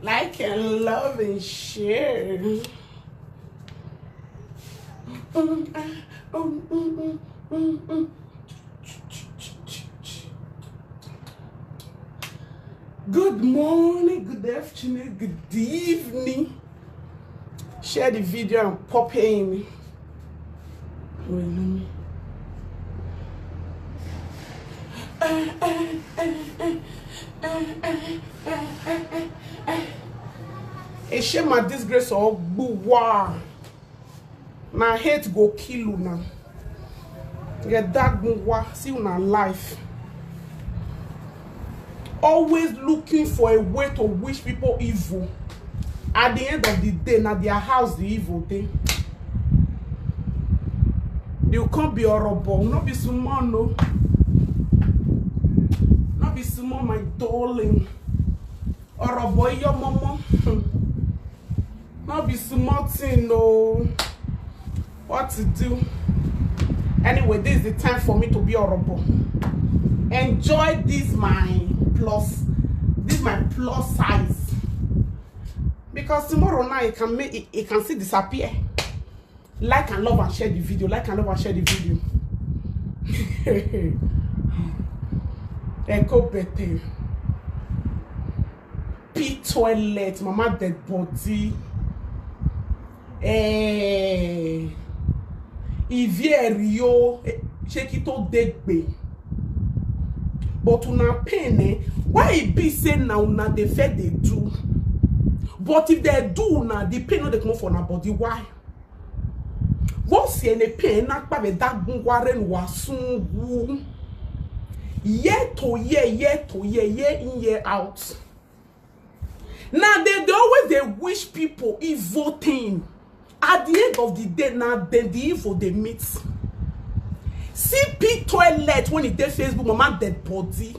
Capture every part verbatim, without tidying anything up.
Like and love and share. Good morning, good afternoon, good evening. Share the video and pop in. Wait, no. A shame and disgrace or gbuwa. Na hate go kill una. Get that gbuwa, see una life. Always looking for a way to wish people evil. At the end of the day, na their house the evil dey. You can't be horrible. No be small, no. No be small, my darling. Horrible, your mama. No be small thing, no. What to do? Anyway, this is the time for me to be horrible. Enjoy this my plus, this my plus size. Because tomorrow night it can make it, it can still disappear. Like and love and share the video. Like and love and share the video. Echo better. Pee toilet, mama dead body. Eh, Ivie Rio, eh, shake it all dead bay. But una pain, eh? Why e be say na una dey fair dey do? But if they do una, the pain no dey comot for una body. Why? Once you pain, na kpabe dagun waren wa sungu. Year to year, year to year, year in, year out. Now they, they always they wish people evil thing. At the end of the day, now then the evil they meet. See P toilet when he did Facebook, mama dead body.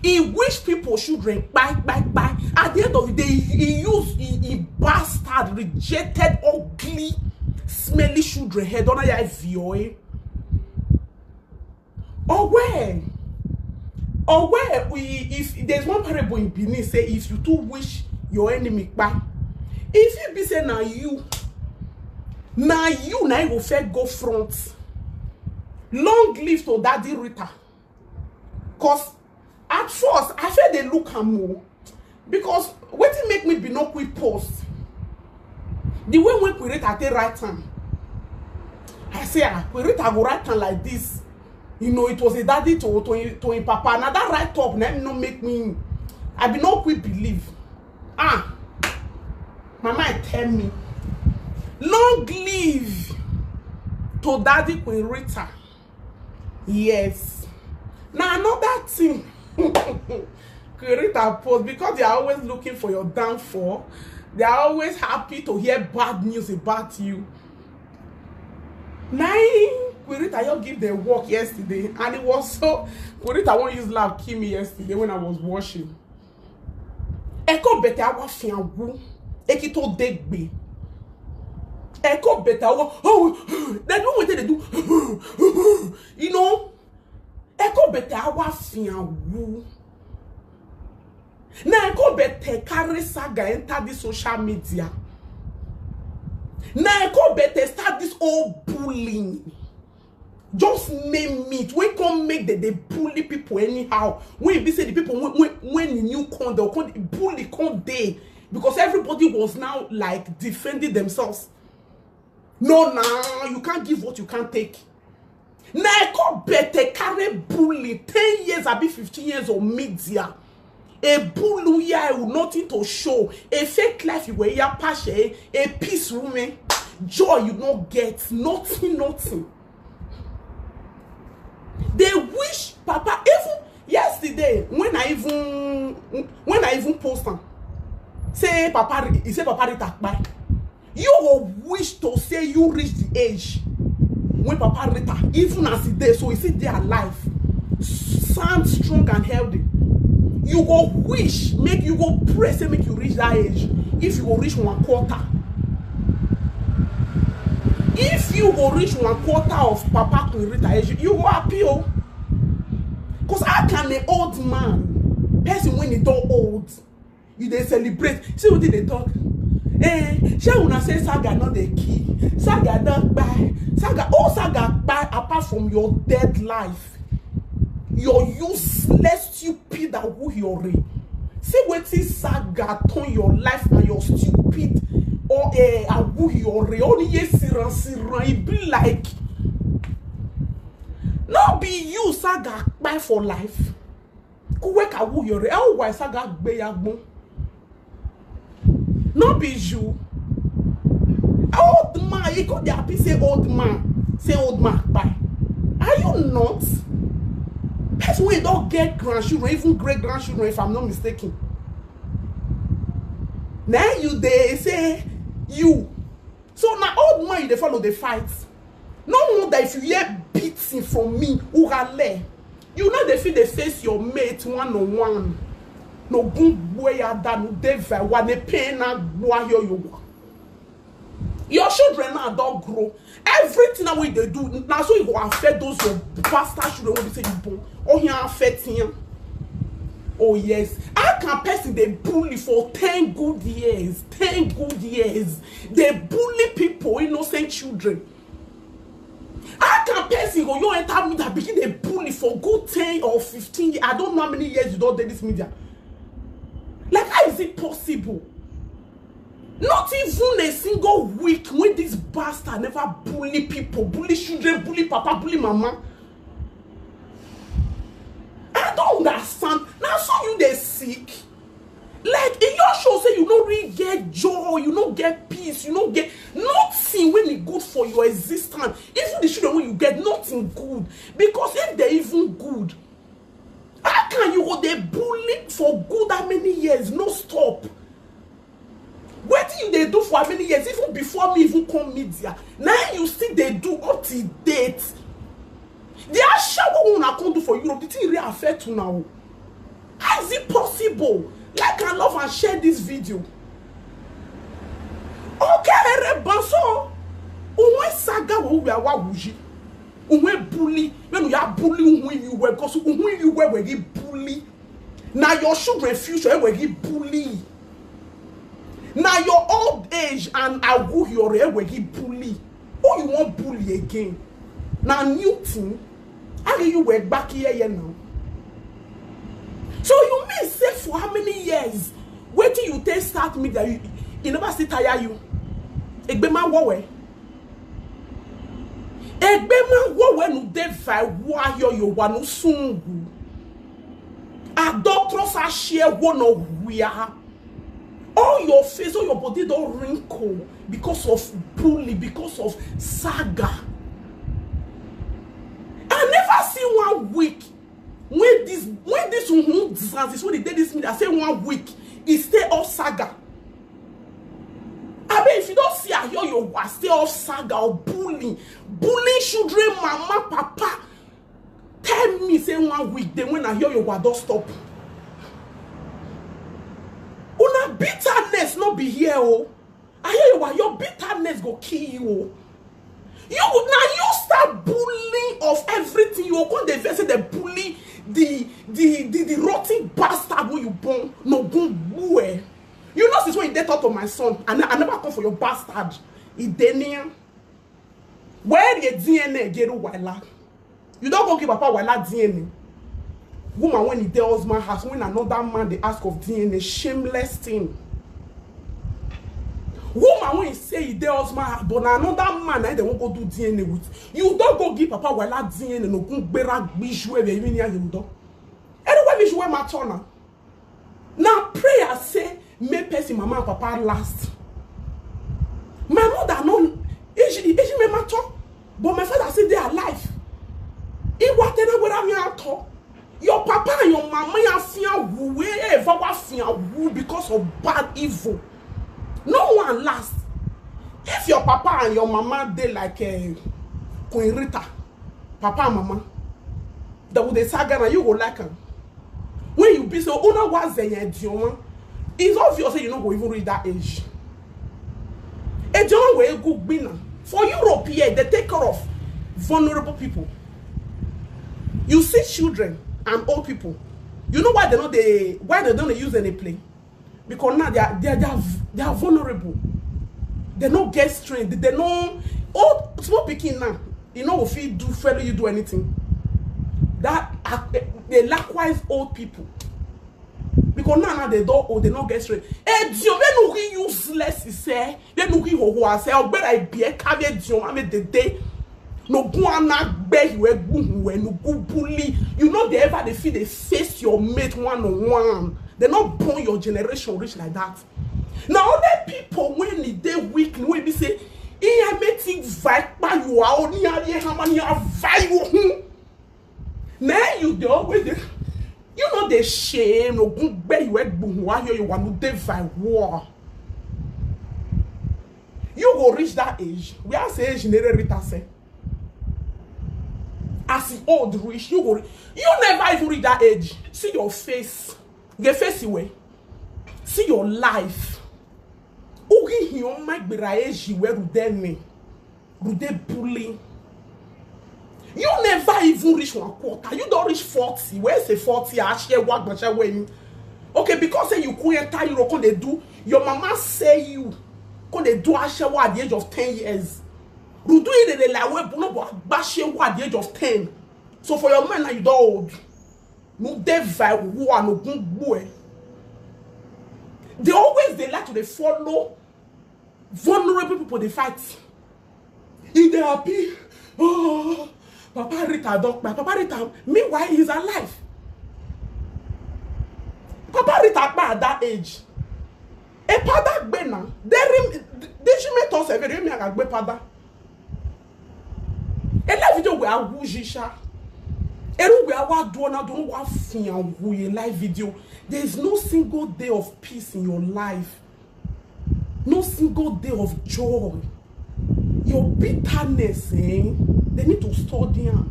He wish people children bye bye bye. At the end of the day, he, he used he, he bastard, rejected, ugly, smelly children. Head on a V O A. Or where? Or where we, if there's one parable in Benin say if you too wish your enemy bye, if you be say now you, now you now you go fair go front. Long live to Daddy Rita. Cause at first I feel they look am o. Because wetin make me be no quick post. The way when Queen Rita take write am, I say ah, Queen Rita go write am like this. You know, it was a daddy to to him, to him papa. Now that write up, na him no make me. I be no quick believe. Ah, my mind tell me, long live to Daddy Queen Rita. Yes. Now another thing. Create a post because they are always looking for your downfall. They are always happy to hear bad news about you. Now, Queen Rita, you give them work yesterday, and it was so. Queen Rita won't use love kill me yesterday when I was watching. Eko bete awa fiangu. Eki to degbe. Eko bete awa. Oh, they do what they do. You know. Eko bete awa fiangu. Now Eko bete carry saga enter the social media. Now Eko bete start this old bullying. Just name it. When come make the, they bully people anyhow. When be say the people when when, when the new come, they'll come bully come day because everybody was now like defending themselves. No, now you can't give what you can't take. Now I come better carry bully ten years, I be fifteen years of media. A bully here with nothing to show. A fake life you were here, passion, a peace woman. Joy you not get, nothing, nothing. They wish Papa even yesterday when I even when I even post am say Papa Ri- he say Papa Rita kpai. You go wish to say you reach the age when Papa Rita, even as he dey so, he still dey alive, sound strong and healthy. You go wish make you go pray say make you reach that age. If you go reach one quarter, if you go reach one quarter of Papa Queen Rita age, you go happy o. Cause how can an old man, person when he don old, You dey celebrate. See wetin dey talk. Eh, shey una say saga no dey kill? Saga don kpai. Saga, who saga kpai apart from your dead life? Your useless, stupid Awuhiore. See wetin saga turn your life and your stupid or eh, Awuhiore. Only ye siran siran. E be like no be you saga kpai for life. Kuwe ka Awuhiore. How why saga gbe ya gbon? No be you. Old man, he go dey happy say old man, say old man kpai. Are you not? Person wey don get grandchildren, even great grandchildren, if I'm not mistaken. Na you dey say you. So na old man you dey follow dey fight. No wonder if you hear beating from me, urale. You no dey fit dey face your mate one on one. No gun boy ada no dey very one dey pain na boy yo yo. Your children now don grow. Everything that we dey do now, so you go affect those your bastard children wey be say you born. Oh, he affect him. Oh yes. How can person dey bully for ten good years? Ten good years. Dey bully people, innocent children. How can person go you enter media begin dey bully for good ten or fifteen years? I don't know how many years you don dey this media. Like, how is it possible? Not even a single week when this bastard never bully people, bully children, bully papa, bully mama. I don't understand. Now so you dey sick. Like, e just show say you no really get joy, you no get peace, you no get nothing wey e good for your existence. Even the children wey you get, nothing good. Because if they even good, how can you go dey bully for good how many years? No stop. Wetin you dey do for how many years? Even before me even come media, na you still dey do up to date. The ashawo wey una come do for Europe, the thing really affect una o. How is it possible? Like and love and share this video. Okay, ere banso. Unwe saga wo we awa wuji. Unwe bully. When you are bully, unwe you were because unwe you were we bully. Now your children future we bully. Now your old age and Awuhiore we bully. Who you want bully again? Now new thing. How do you work back here, here now? So you mean say for how many years? Wait till you take start media. You, you never see tire you. Egbema wowe. Egbema wowe no dey fi wa yo yo wa no sungu. A doctors a share one of we are. All your face, all your body don wrinkle because of bully, because of saga. I never see one week when this when this who diseases when they did this media say one week e stay all saga. I mean, if you don't see a yo yo wa stay all saga or bullying, bullying children, mama, papa. Tell me say one week then when I hear your wa don stop. Una bitterness no be here o. I hear your wa your bitterness go kill you o. You now you start bullying of everything. You go dey vex say dey bully the the the the rotten bastard wey you born no go gbue. You know since when you dey talk to my son and I never come for your bastard. Idenia. Where the D N A get wala? You don't go give papa wala D N A. Woman when he dey husband house when another man dey ask of D N A, shameless thing. Woman when he say he dey husband house but na another man na dey wan go do D N A with. You don't go give papa wala D N A no gun gbera gbiju ebe you ni ayo do. Anyway, me sure matter na. Na prayer say make person mama and papa last. My mother no ejime matter, but my father say they are alive. Iwa tena wera mi ato. Your papa and your mama ya fia wu wherever wa fia wu because of bad evil. No one last. If your papa and your mama dey like uh, Queen Rita, papa and mama, that would dey saga na you go like am. When you be so una wa zenya dioma, it's obvious say you no go even reach that age. Edioma wey go gbina for Europe here they take care of vulnerable people. You see children and old people. You know why they no dey why they don't use any play? Because now they are they are they are, they are vulnerable. They no get strength. They no old small pikin now. You know if you do fellow you do anything. That uh, they likewise old people. Because now now they don't old they no get strength. Eh, Dio, they no he useless he say. They no he ho ho say. Ogbera ibi e ka be Dio ma me dede. No go ana gbe you e gu we no go bully. You know they ever they feel they face your mate one on one. They not born your generation rich like that. Now only people when they weak when be say he am making viper you are only are hamani are viral. Now you dey always dey you no dey shame no gun gbe you egbu wa yo you wa no dey viral. You go reach that age we are say age nere rita say as e old reach you go re- you never even reach that age see your face get face iwe see your life ugi hion ma gbera age we rude ni rude bully you never even reach one quarter you don reach forty wey say forty ashewo agbashewo emi okay because say you come enter europe come dey do your mama say you come dey do ashewo at the age of ten years rudu irere like wey bonobo agbashewo at the age of ten so for your mind now you don old no dey viral no gun gbue they always dey like to dey follow vulnerable people dey fight e dey happy oh papa rita don kpai papa rita meanwhile he is alive papa rita kpai at that age e pada gbe na deri dejime to se vere mi aga gbe pada e live video we awu jisha eru we awa do na do wa fian wu ye live video there is no single day of peace in your life no single day of joy your bitterness eh they need to study am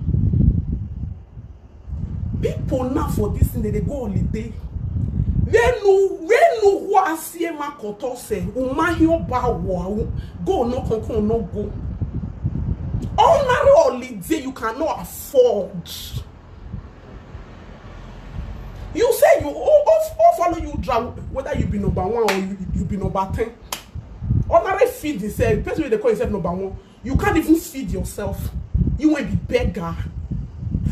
people now for this thing they dey go holiday wenu wenu hu asie ma koto se umahi oba wo go no konkon no go ordinary holiday you cannot afford you say you all, all, all follow you drown whether you be number one or you, you be number ten ordinary feed yourself person wey dey call yourself number one you can't even feed yourself you wan be beggar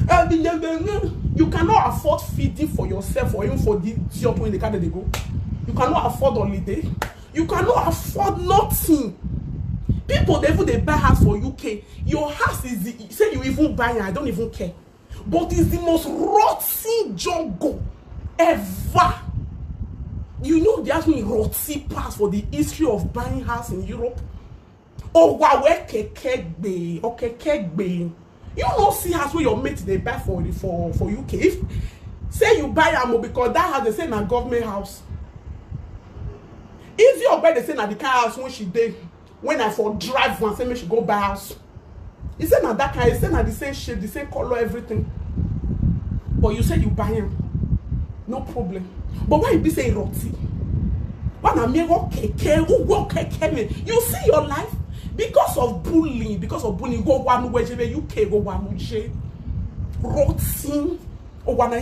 and the- you cannot afford feeding for yourself or even for the idiot wey dey carry dey go you cannot afford holiday you cannot afford nothing people dey even dey buy house for uk your house is the say you even buy am I don't even care but it's the most rotten jungle ever you know the house wey rotten pass for the history of buying house in europe owawe kekegbe okekegbe you no see house wey your mate dey buy for for for uk if say you buy am o because that house dey say na government house easy ogbe dey say na the kind house wey she dey when I for drive one say make she go buy house he say na that kind he say na the same shape the same colour everything but you say you buy am no problem but why you be say e rotten why na me go keke who go keke me you see your life because of bullying because of bullying go wanu wejebe uk go wanu je rotten owana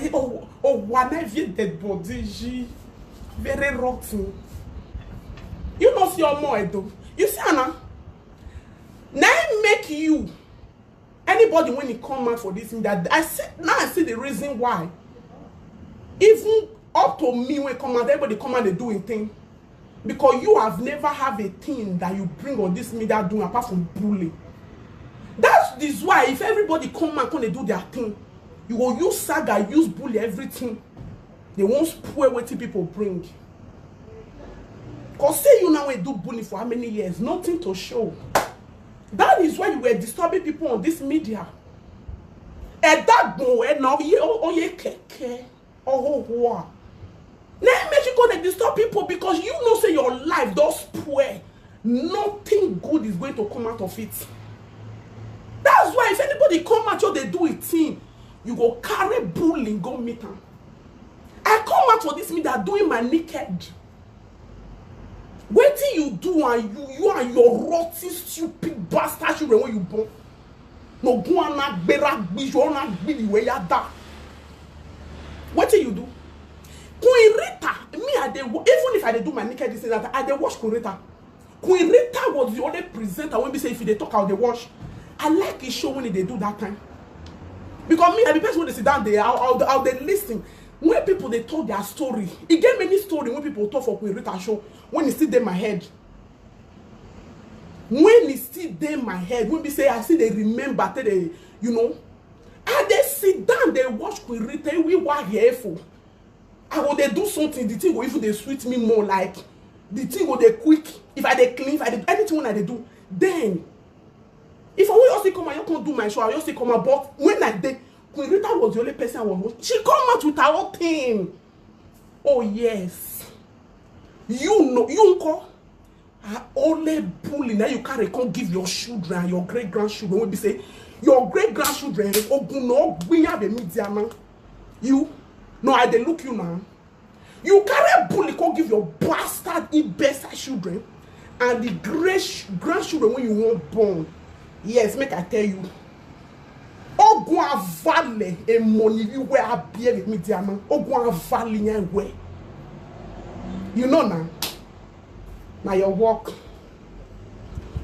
owana vie dead body yi very rotten you no see omo edo you see ana na im make you anybody when he come out for this media I see now I see the reason why even up to me when come out everybody come out dey do him thing because you have never have a thing that you bring on this media doing apart from bullying that is why if everybody come out come dey do their thing you go use saga use bully everything they wan spoil wetin people bring cause say you now wey do bully for how many years nothing to show that is why you were disturbing people on this media ẹ̀dàgbọ̀n ẹ̀ na oye oye kẹ̀kẹ́ ọ̀hóhóà na im make you go dey disturb people because you know say your life don spoil nothing good is going to come out of it that's why if anybody come out you dey do a thing you go carry bullying go meet am I come out for this media doing my naked wetin you do and you you and your rotten stupid bastard children wey you born no go ana gbera gbijo ana gbiri wey ya da wetin you do Queen Rita me I dey wa- even if I dey do my naked this thing, that I dey watch Queen Rita. Queen Rita was the only presenter wey be say if you dey talk, I dey watch. I like his show when he dey do that time. Because me, I be person wey dey sit down there, I, I, I dey listen. When people dey talk their story, e get many story wey people talk for Queen Rita show when e still dey my head. When e still dey my head, wey be say I still dey remember, tey dey, you know, I dey sit down dey watch Queen Rita, we were here for. I go dey do something, the thing go even dey sweet me more, like, the thing go dey quick. If I dey clean, if I dey anything when I dey do, then if I wan just still come out, you come do my show, I just still come out. But when I dey, Queen Rita was the only person I was watching. She come out with her own thing. Oh yes. You know, you nko. I only bully. Now you carry come give your children and your great grandchildren. Wey be say your great grandchildren, ogun no gbinya be media now. You, no, I dey look you now. You carry bully come give your bastard imbecile children and the great sh- grandchildren wey you wan born. Yes, make I tell you. Ogun avale e money you wey abi e media now. Ogun avale yẹn we. You know now. Na your work.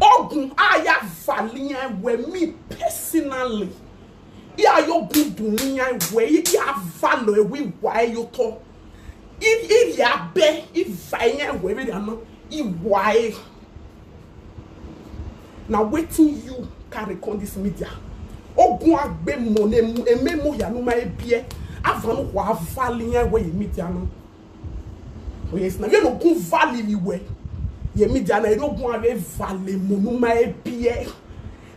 Ogun aya vale yẹn we, me personally. Ya yo gudun yẹn we, ya valo e wi wa e yo to. Iri abe, iva yẹn we, iri ana, iwa e. Na wetin you carry come this media. Ogun agbe mo ne eme mo ya numa ebie. Avanu wa vale yẹn we media no. Oh yes, na you no kun vale we. Ye media na you no kun ave vale mo numa ebie.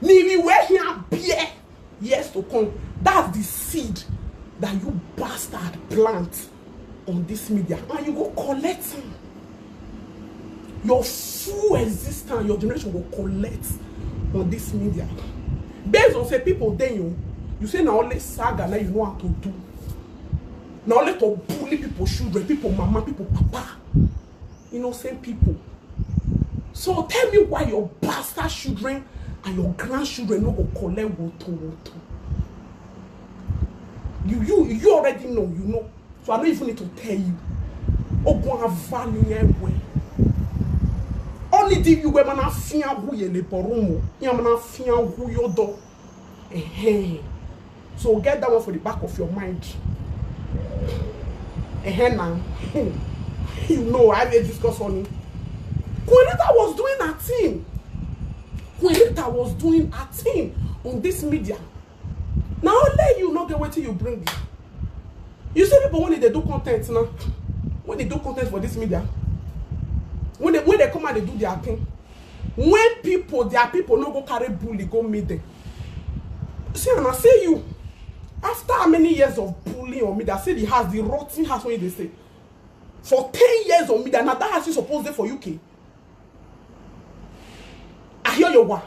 Ni we here beer years to come. That's the seed that you bastard plant on this media, and you go collect am. Your full existence, your generation go collect on this media. Based on say people dey you, you say na only saga na you know how to do. Na only to bully people children, people mama, people papa, innocent people. So tell me why your bastard children and your grandchildren no go collect woto woto. You you you already know, you know. So I don't even need to tell you. Ogun avani ewe. Only di you we mana fian hu ye le borumo. Ya mana fian hu yodo. Hey. So get that one for the back of your mind. Hey, now. You know, I will discuss on it. Queen Rita was doing her thing. Queen Rita was doing her thing on this media. Now only you no get wetin you bring. You see people when they do content now, when they do content for this media, when they when they come and they do their thing, when people their people no go carry bully go meet them. See, and I see you. After how many years of bullying on media, see the house, the rotten house when they say for ten years on media, now that house is supposed there for U K. I hear your wa.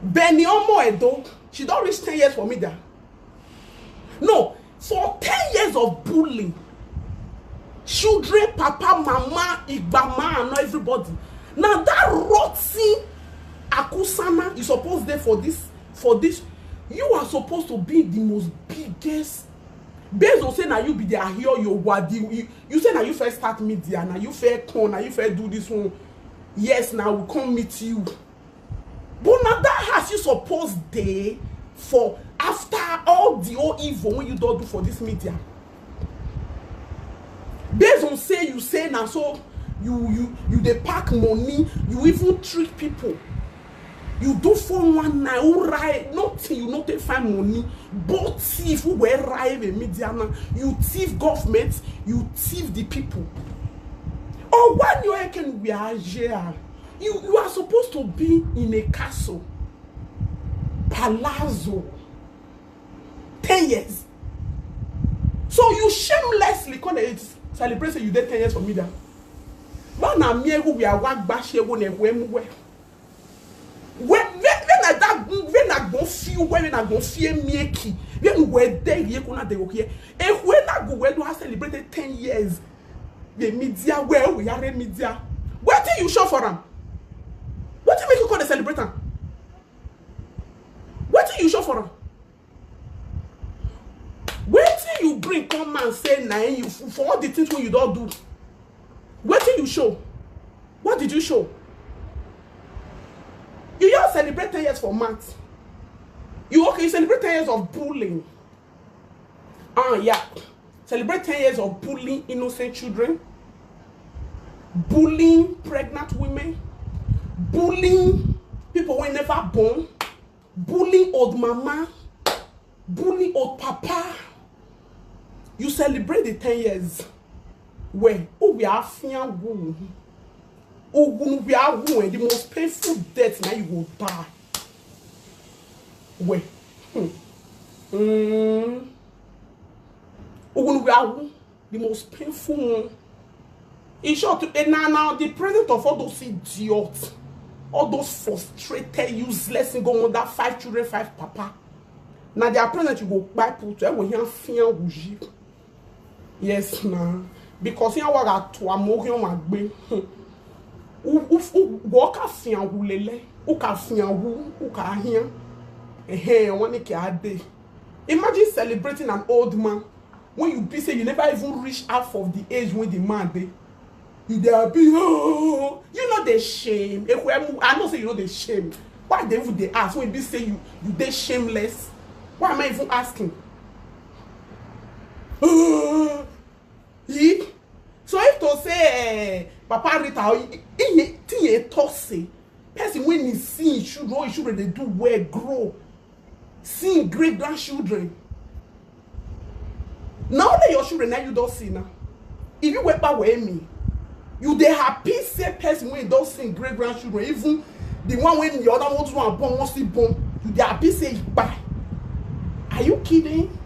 Benny Omo Edo, she don't reach ten years for media. No, for ten years of bullying, children, papa, mama, igbama, and everybody. Now that rotten akusana is supposed there for this, for this. You are supposed to be the most biggest. Based on say now you be the Ahio Yowa, the, you, you say now you first start media, now you first come, now you first do this one. Yes, now we come meet you. But now that house you supposed dey for after all the old evil when you don't do for this media. Based on say you say now so you you you dey pack money, you even trick people. You do four one nine, who right? Nothing, you not take find money. But thief who were right the media now. You thief government, you thief the people. Oh, when you can we are here. You you are supposed to be in a castle, palazzo, ten years. So you shamelessly come and celebrate say you dey ten years for media. When na me who we are work bash here when we move. When when when na that when na go feel when na go feel me ki when we dey here kuna dey okay. E when na go we do celebrate ten years. The media where we are media. Wetin you show for am? Wetin make you call the celebrate am? Wetin you show for am? Wetin you Come and say na you for all the things wey you don do. Wetin you show? What did you show? You just celebrate ten years for months. You, okay, you celebrate ten years of bullying. Ah, yeah. Celebrate ten years of bullying innocent children, bullying pregnant women, bullying people wey never born, bullying old mama, bullying old papa. You celebrate the ten years. Well, who we are fear who? Who we are who? The most painful death now you go die. Well, hmm. Mm. Who we are who? The most painful one. In short, eh, now, now the present of all those idiots, all those frustrated, useless single mother, five children, five papa. Now their present you go buy put. I will hear fear wuji. Yes, now, because here what to a more my gbe. Who who who walk a fear who lele? Who can fear who? Who can hear? Eh, one day. Imagine celebrating an old man when you be say you never even reach half of the age when the man dey. You dey happy, oh, you no dey shame. Ekwemu, I know say you no dey shame. Why they even dey ask when you be say you you dey shameless? Why am I even asking? Yi. So if to say, eh, Papa Rita, he, he, he talk say, person when he see his children, all his children they do well, grow, see great grandchildren. Now only your children now you don't see now. If you went back with me, you dey happy say person when don't see great grandchildren, even the one when the other ones one born, won't see born, you dey happy say he buy. Are you kidding?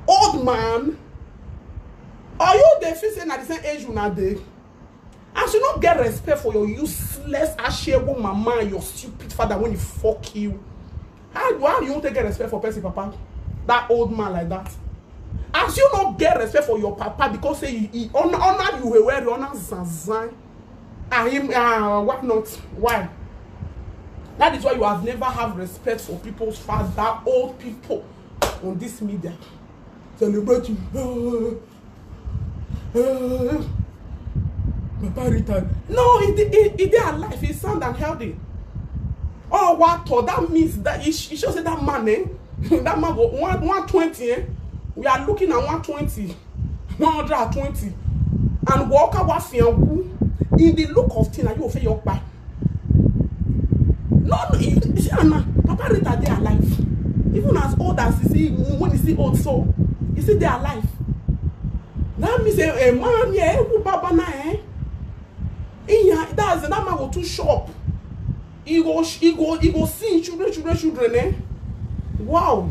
Old man, are you the fit say na the same age una dey? As you no get respect for your useless ashawo mama and your stupid father when he fuck you, how you how you wan take get respect for person papa? That old man like that. As you no get respect for your papa because say he, he honor honor you well well, he honor zanzan. And him ah why not? Why? That is why you have never have respect for people's father, old people on this media. Celebrating. Papa Rita. No, he dey he, he dey alive. He's sound and healthy. Oh, what? That means that he, he shows that man, eh? That man go one one twenty, eh? We are looking at one twenty, one hundred and twenty, and walk out in the look of thing that you feel your back. No, no, you, you see, Anna, Papa Rita, they alive. Even as old as you see, when you see old, so you see they alive. That means a, a man, yeah, who Baba na, eh? Iya, that's that man go too shop. He go, sh- he go, he go see children, children, children, eh? Wow.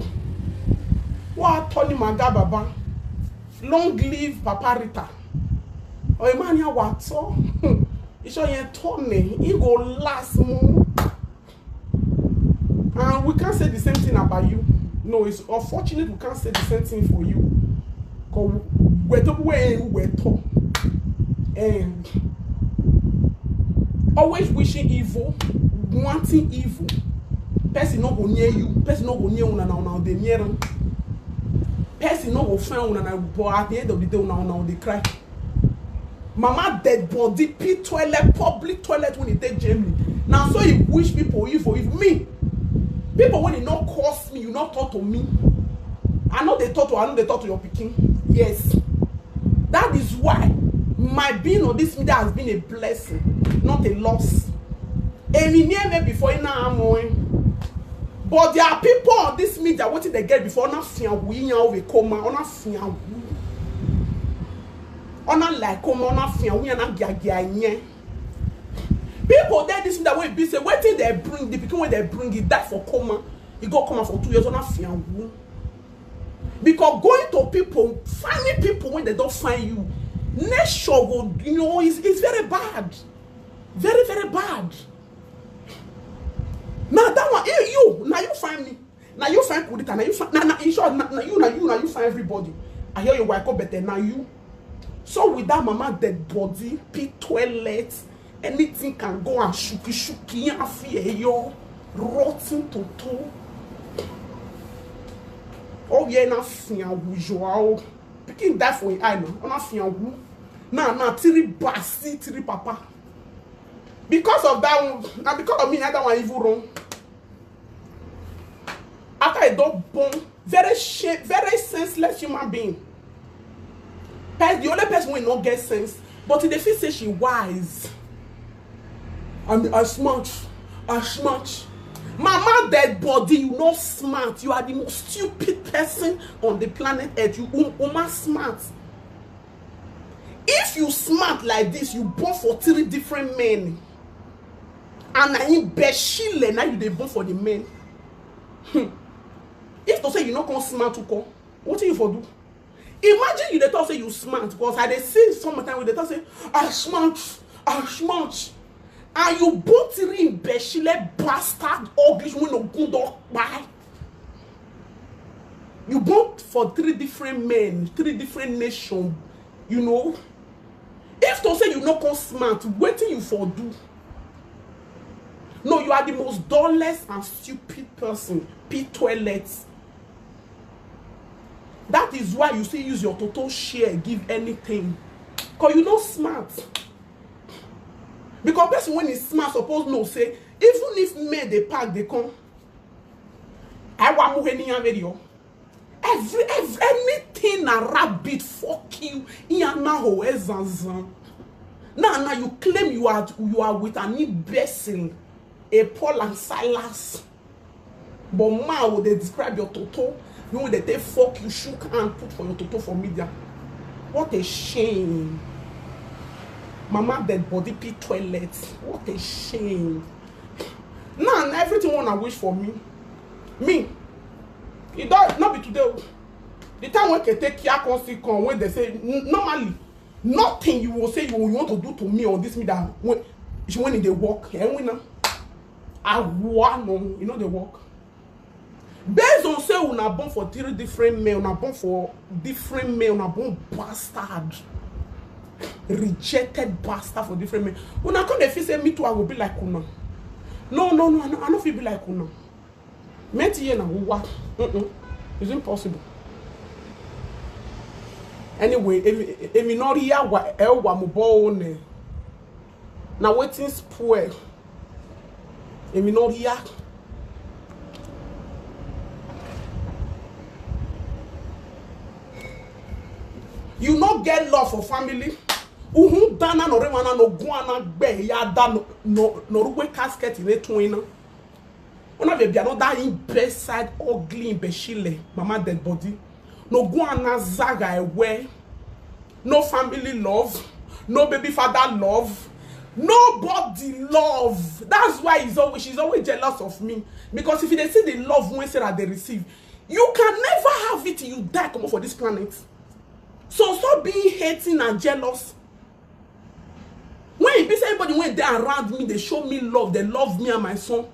Wow, Tony Maga Baba. Long live Papa Rita. Oh, a man here what so? He show you Tony. He go last more. And we can't say the same thing about you. No, it's unfortunate we can't say the same thing for you. Because we're talking where we're talking. And always wishing evil, wanting evil. Person no go near you. Person no go near una na una dey near am. Person no go find una na but at the end of the day una una dey cry. Mama dead body pit toilet, public toilet when e take Germany. Na so e wish people evil if me. People when e no curse me, you no talk to me. I no dey talk to I no dey talk to your pikin. Yes. That is why my being on this media has been a blessing, not a loss. Èmi ní ẹ̀mẹ́ before iná àmọ́ ẹ̀. But there are people on this media wetin they get before ọ̀nà fìyàwó yíyan òwe kó ma ọ̀nà fìyàwó ọ̀nà like kó ma ọ̀nà fìyàwó yẹn náà gíagíá yẹn. People dey this media wey be say wetin they bring the pikin wey they bring e die for coma e go coma for two years ọ̀nà fìyàwó. Because going to people finding people when they don't find you nature go you know is is very bad. Very very bad. Now that one you you now you find me. Now you find Kudita. Now you find now, now in short now, now you now you now you find everybody. I hear your wife go better now you. So with that mama dead body, pit toilet, anything can go and shuki shuki and fear your rotten toto. Oh yeah, na fia wujo. Pikin die for im eye now. Una fiangu. Now, now, three basi, three papa. Because of that one, na because of me, na that one even run. After I don born, very shame, very senseless human being. Pe-, the only person wey no get sense, but e dey feel say she wise. And I smart, I smart. Mama dead body, you no smart. You are the most stupid person on the planet Earth. You um, uma smart. If you smart like this, you born for three different men. And na imbecile na you dey born for the men. Hmm. If to say you no come smart to come, wetin you for do? Imagine you dey talk say you smart, because I dey see some of time wey dey talk say, "I smart, I smart." And you born three imbecile bastard, ugly, wey no good or bad. You born for three different men, three different nation, you know. If to say you no come smart, wetin you for do? No, you are the most dullest and stupid person. Pit toilet. That is why you still use your toto share give anything. Because you no smart. Because person when is smart suppose know say, even if men dey pack dey come, I wa mu heni yan video. Every, every anything na rabbit fuck you. Iyana ho ezanzan. Now, now you claim you are, you are with an imbecile, a Paul and Silas. But ma will dey describe your toto. You will dey take fuck you, shook hand, put for your toto for media. What a shame. Mama dead body, pit toilet. What a shame. Now, na everything una wish for me. Me. E don not be today. The time when Kete Kia come still come, when they say, n-, normally, nothing you will say you, you want to do to me on this media when, when e dey work. Eh, when na, I want no, you know dey work. Based on say una born for three different men, una born for different men, una born bastard, rejected bastard for different men. Una come dey feel say me too, I go be like una. No, no, no, I no, I no fit be like una. Meti ye na uwa. Mm-mm. It's impossible. Anyway, emi, emi no ria wa, e wa mo bo ne. Na wetin spoil. Emi no ria. You no get love for family. Uhun dana no remana no guana gbe ya da no, no, no rugbe casket in a twin. Una be be another imbecile, ugly imbecile, mama dead body. No guana zaga ewe. No family love. No baby father love. Nobody love. That's why he's always, she's always jealous of me. Because if you dey see the love when Sarah they receive, you can never have it. You die come for this planet. So stop being hating and jealous. When e be say everybody when they around me, they show me love, they love me and my son.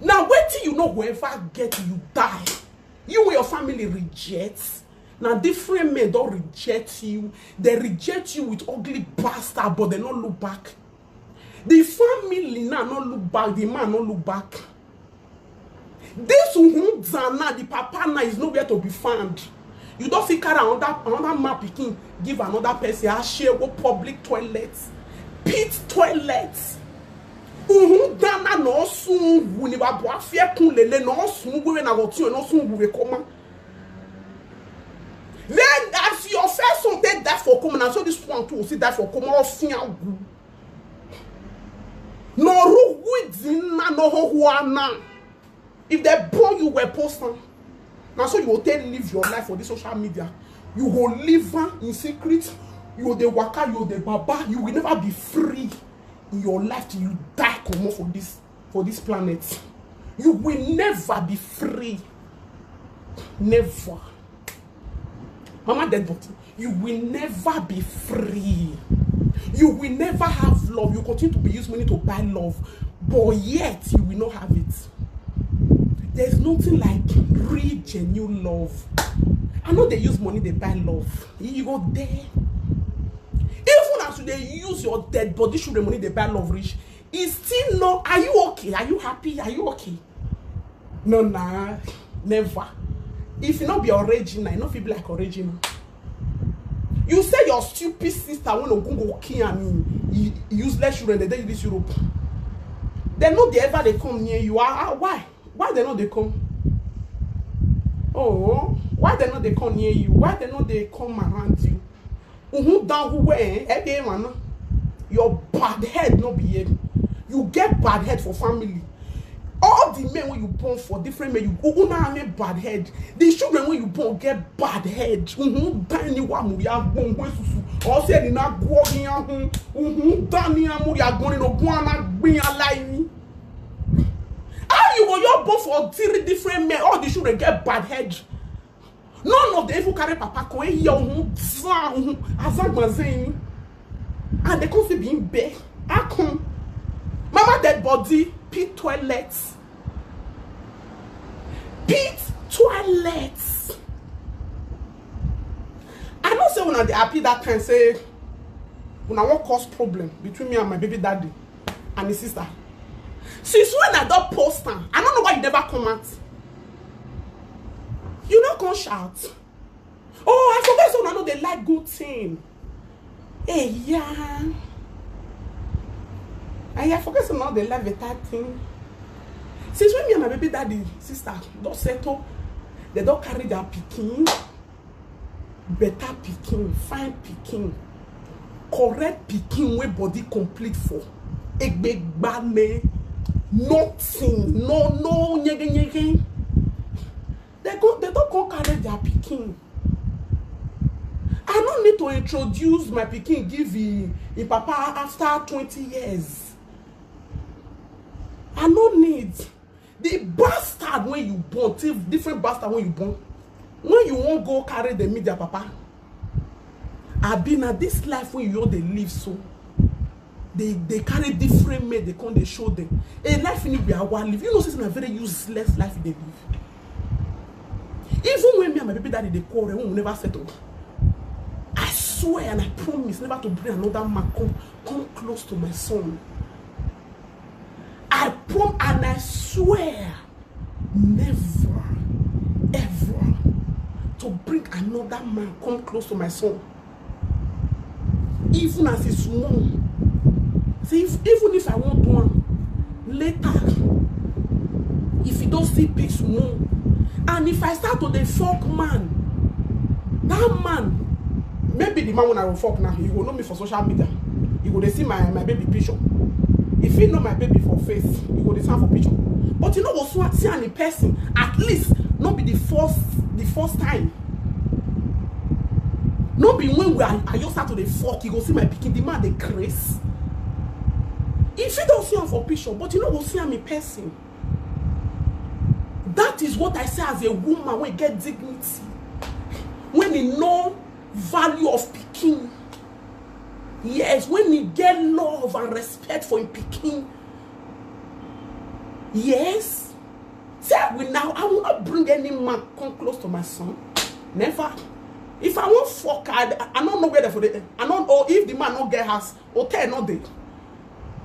Now wetin you no go ever get, you die. You and your family reject. Now different men don't reject you. They reject you with ugly bastard, but they not look back. The family now not look back. The man not look back. This Uhunza now, the papa now is nowhere to be found. You don't see carry another, another man pikin give another person. Ashewo public toilet, pit toilet. Uhunza na no sun wu ni babu afie kun lele no sun wu na go ti no sun wu we koma. Then as your first son take that for come, na so this one too see that for come off. No ru within na no ho na. If they born you were post am, na so you go take live your life for this social media. You go live am in secret. You go dey waka, you go dey baba. You will never be free in your life till you die comot for this, for this planet. You will never be free. Never. Mama dead body, you will never be free. You will never have love. You continue to be use money to buy love, but yet you will not have it. There's nothing like real genuine love. I know they use money, they buy love. You go there. Even as you dey use your dead body, should the money they buy love rich. It's still no. Are you okay? Are you happy? Are you okay? No, nah, never. If you not be original, you not feel like original. You say your stupid sister wey Ogun go kill am, useless children, dey dey this Europe. Dem no dey ever dey come near you. Ah, ah, why? Why dem no dey come? Oh, why dem no dey come near you? Why dem no dey come around you? Uhun dan hu we, eh, eh, eh, man. Your bad head no behave. You get bad head for family. All the men wey you born for different men, you una have bad head. The children wey you born get bad head. Uhun dan ni wa mu ya gbon we susu. O se ni na gwo gi ya hun. Uhun dan ni amu ya gbon ni no gwo na gbin ya lai ni. How you go your born for three different men? All the children get bad head. None of them even carry papa come here. Uhun dan uhun azagbazen. And they come see being bare. How come? Mama dead body, pit toilet. Pit toilet. I know say una dey happy that time, say una wan cause problem between me and my baby daddy and his sister. Since when I don post am, I no know why you never come out. You no come shout. Oh, I forget say una no dey like good thing. Hey, yeah. I, I forget say una no dey like better thing. Since when me and my baby daddy sister don settle, they don carry their pikin, better pikin, fine pikin, correct pikin wey body complete for egbegbame, nothing, no, no, nyege, nyege. They go, they don come carry their pikin. I no need to introduce my pikin give him, him papa after twenty years. I no need. The bastard wey you born, thief, different bastard wey you born, when you wan go carry dem meet their papa, abi na this life wey you wan dey live so? They, they carry different men, they come, they show them. A life in we are live. You know, say na very useless life they live. Even when me and my baby daddy they quarrel, we will never settle. I swear and I promise never to bring another man come, come close to my son. I prom and I swear never, ever to bring another man come close to my son. Even as e small. See, if, even if I wan do am later, if e don still big small, and if I start to dey fuck man, that man, maybe the man wey I go fuck now, he go know me for social media. He go dey see my, my baby picture. If he know my baby for face, he go dey see am for picture. But you no go see am in person. At least no be the first, the first time. No be when we are, I just start to dey fuck, you go see my pikin, the man dey craze. If you don't see am for picture, but you no go see am in person. That is what I say as a woman wey get dignity, when e know value of pikin. Yes, when e get love and respect for im pikin. Yes. Say I will now, I will not bring any man come close to my son. Never. If I wan fuck, I, I no know where the for the, I no know if the man no get house, hotel no dey.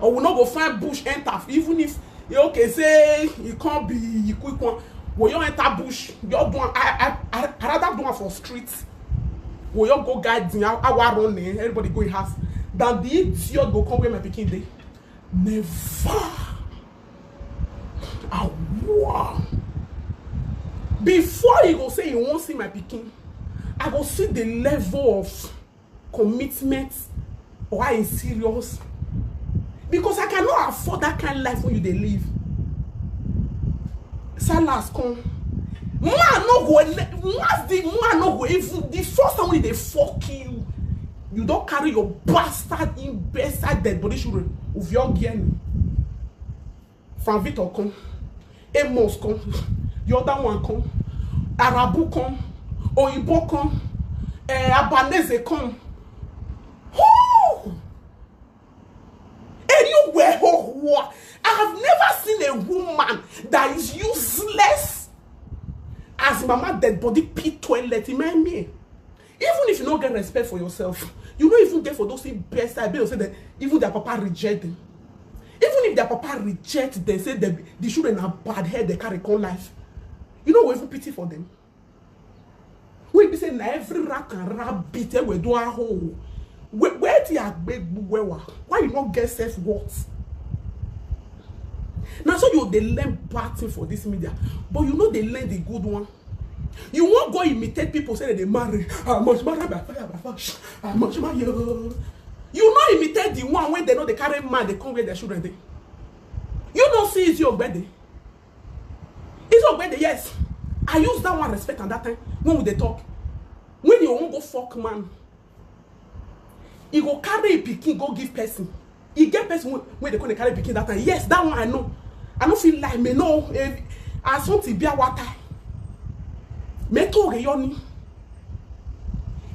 Or we no go find bush enter, even if e okay say e come be e quick one. We you enter bush, you do am. I, I, I, I rather do am for street. We you go guide me, how, how I run eh, everybody go in house. Than the idiot go come where my pikin dey. Never. Awua. Before he go say he wan see my pikin, I go see the level of commitment or how e serious. Because I cannot afford that kind life wey you dey live. Salas come. Man no go ele-, once the man no go even, the first time wey dey fuck you, you don carry your bastard in bedside dead body children of your granny. Frank Victor come, Amos come, the other one come, Arabu come, Oyibo come, eh, Abaneze come. Who? Anywhere, oh, I have never seen a woman that is useless as mama dead body pit toilet in my me. Even if you no get respect for yourself, you no even get for those things best. I be say that even their papa reject them. Even if their papa reject them, say them, the children are bad head, they carry come life. You no go even pity for them. Wey be say na every rat and rabbit wey do a hole. Where the agbegbu wewa? Why you no get self worth? Na so you dey learn bad thing for this media, but you no dey learn the good one. You wan go imitate people say dem dey marry. I must marry by fire by force. I must marry. You no imitate the one wey dem no dey carry man dey come where their children dey. You no see Izzy Ogbede. Izzy Ogbede, yes. I use that one respect and that time when we dey talk. When you wan go fuck man, e go carry im pikin go give person. E get person wey, wey dey come dey carry pikin that time. Yes, that one I know. I no fit lie, me no. Eh, as something be a water. Me to ge yoni.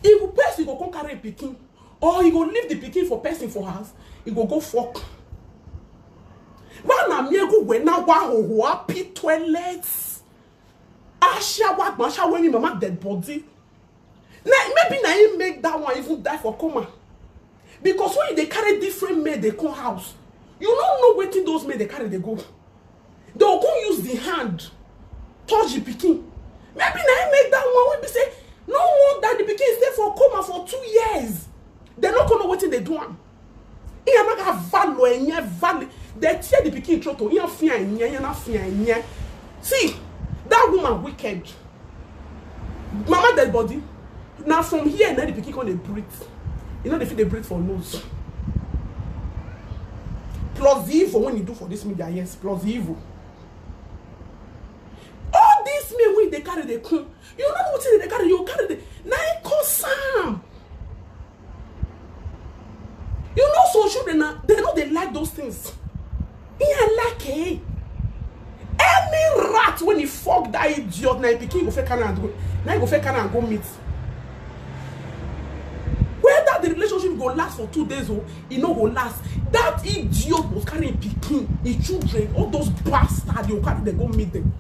If person go come carry im pikin, or e go leave the pikin for person for house, e go go fuck. Why na me go when na wa ho ho happy toilets? Asha wa gba asha when mama dead body. Na maybe na him make that one even die for coma. Because when you dey carry different men dey come house, you no know wetin those men dey carry dey go. They go come use the hand touch the pikin. Maybe na him make that one wey be say no wonder the pikin stay for coma for two years. Dem no come know wetin dey do am. Iya maga valo enye vale. They tear the pikin throat o. Iya fia enye, iya na fia enye. See, that woman wicked. Mama dead body. Na from here na the pikin come dey breathe. You know they fit dey breathe for nose. Plus the evil when you do for this media, yes, plus the evil. All these men wey dey carry dey come, you no know wetin dem dey carry, you carry dey, na im cause am. You know some children na, dem no dey like those things. He like eh. Any rat when he fuck that idiot, na im pikin go fit carry am go, na im go fit carry am go meet. Whether the relationship go last for two days o, e no go last. That idiot must carry im pikin, im children, all those bastards, dey go carry dem go meet dem.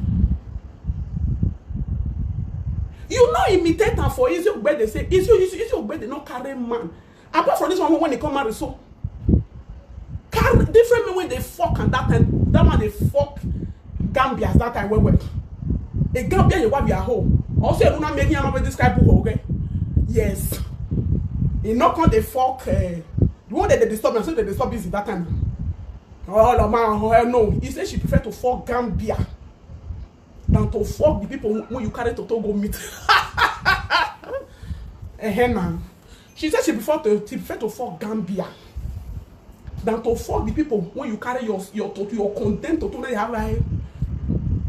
You no imitate am for Izzy Ogbede say, Izzy, Izzy, Izzy Ogbede no carry man. Apart from this one, when they come marry, so carry different men wey dey fuck and that time, that one dey fuck Gambians that time well well. A Gambia you want your home. Also, you not making another this guy book, okay? Yes. He not come dey fuck, eh, the one that they disturb, and so they disturb busy that time. Oh, no, man, oh, hell no. He said she prefer to fuck Gambia than to fuck the people who you carry to, to go meet. Eh, eh, na. She said she prefer to, she prefer to fuck Gambia than to fuck the people when you carry your, your to, your condemn to, to, now you have, like,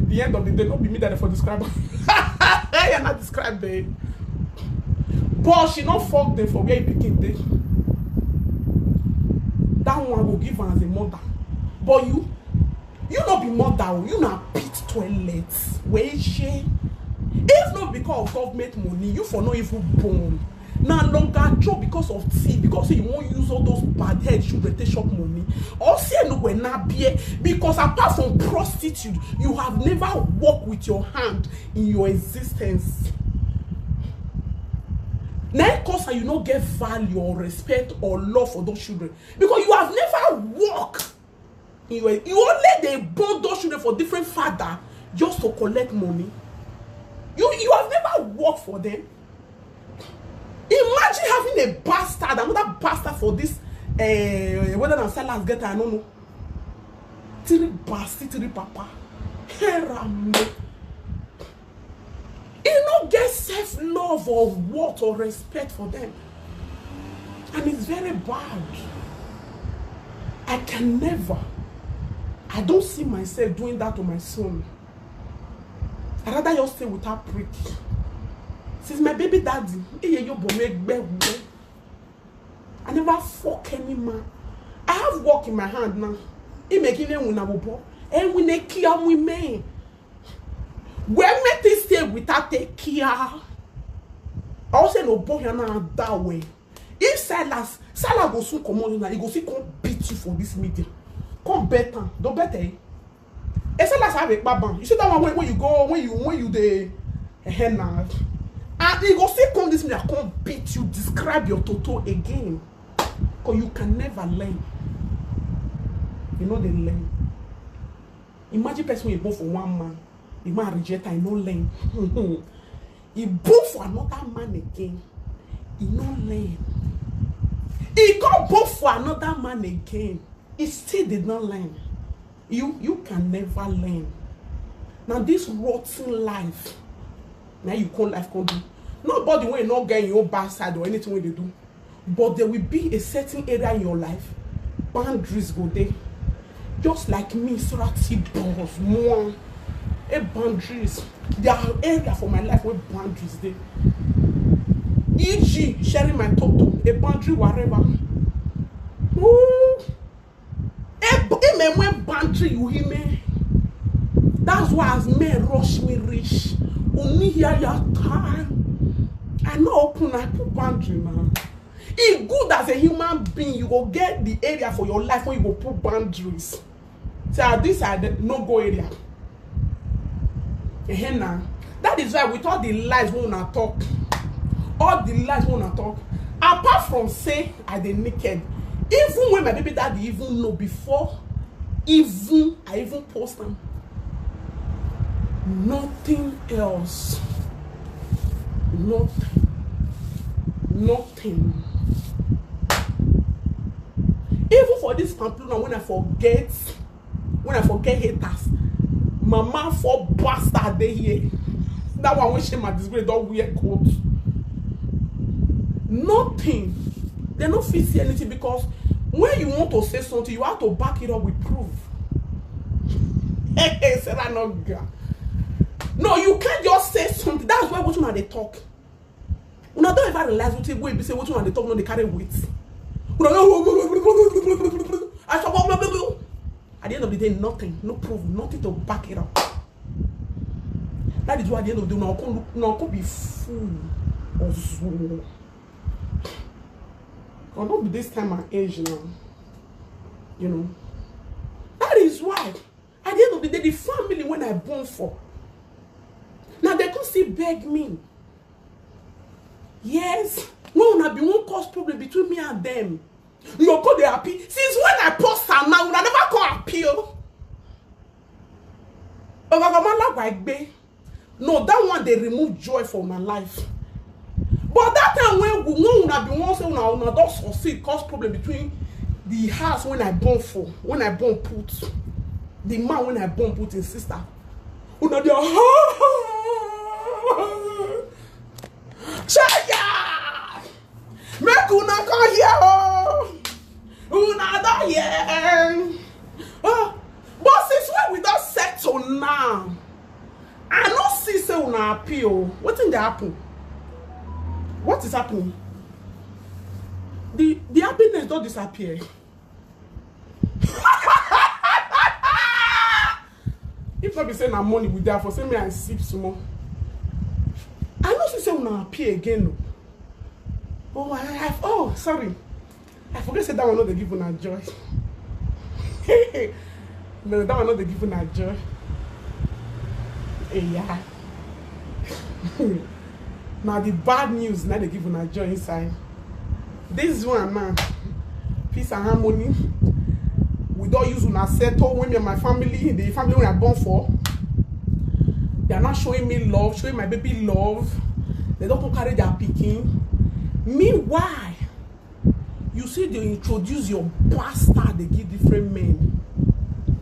the end of the day, not be me that for describe. You're not described, babe. But she not fuck them for where he became dey. That one go give her as a mother. But you, you not be mother o, you na pit toilet. Where she? If not because of government money, you for no even born. Na longer throw because of tea, because you won't use all those bad head children take shop money. Or say no when na beer, because apart from prostitute, you have never worked with your hand in your existence. Na cause you no get value or respect or love for those children, because you have never worked. You, you only dey born those children for different father just to collect money. You, you have never worked for them. Imagine having a bastard, another bastard for this, uh, whether na sellers get, I don't know. Three bastard, three papa. Herame. He no get self love or worth or respect for them. And it's very bad. I can never. I don't see myself doing that to my son. I rather just stay with her prick. Since my baby daddy, iye yo bo me gbe gbe. I never fuck any man. I have work in my hand now. He making a win a bobo. And we ne kia we me. When me this stay without take care. I also no boy na that way. If Silas, Silas go soon come on now, he go see come beat you for this media. Come bet am, don't bet eh. E Silas have a baba. You see that one when, when you go, when you, when you dey, eh, now. And he go see come this media, come beat you, describe your toto again. 'Cause you can never learn. You know they learn. Imagine person you born for one man. The man reject, I no learn. He born for another man again. He no learn. He come born for another man again. He still did not learn. You you can never learn. Now this rotten life, now you come life come do. Nobody when not get your own bad side or anything when they do. But there will be a certain area in your life, boundaries go there. Just like me, Sarah T Boss, one. A boundaries. There are area for my life where boundaries there. E G, sharing my toto, a boundary wherever. Ooh. Ebe ime nwe boundary you hear me. That's why as men rush me reach, only here your time. I know open I put boundary now. E good as a human being, you go get the area for your life when you go put boundaries. Say ah, this are the no go area. Ehen na. That is why with all the lies we una talk, all the lies we una talk, apart from say I dey naked, even when my baby daddy even know before, even I even post am, nothing else, nothing, nothing. Even for this pamplona, when I forget, when I forget haters, mama for bastard dey here. That one wey shame and disgrace don wear coat. Nothing. They no fit see anything because when you want to say something, you have to back it up with proof. Hey, hey, Sarah no girl. No, you can't just say something. That's why what una dey talk. Una don ever realize wetin wey be say wetin una dey talk no dey carry weight. Una no at the end of the day, nothing, no proof, nothing to back it up. That is why at the end of the day, una go look, una go be fool or fool. Or not be this time and age now. You know. That is why at the end of the day, the family when I born for, now they come still beg me. Yes, when una be wan cause problem between me and them, you go dey happy. Since when I post am now, una never come happy o. Oga Mama Lagwaigbe. No, that one dey remove joy for una life. But that time when we when una be wan say una una don succeed cause problem between the house when I born for, when I born put, the man when I born put him sister, una dey Shaya! Make una come here o! Una don hear? Oh, but since when we don settle now, I no see say una happy o. Wetin dey happen? What is happening? The the happiness don disappear. If not be say na money we dey for say me I sip small. I no see say una happy again o. Oh, I have oh sorry. I forget say that one no dey give una joy. No, that one no dey give una joy. Eh, yeah. Na the bad news na dey give una joy inside. This one now, peace and harmony. We don use una settle when me and my family, the family wey I born for. They are not showing me love, showing my baby love. They don come carry their pikin. Meanwhile, you see they introduce your bastard dey give different men.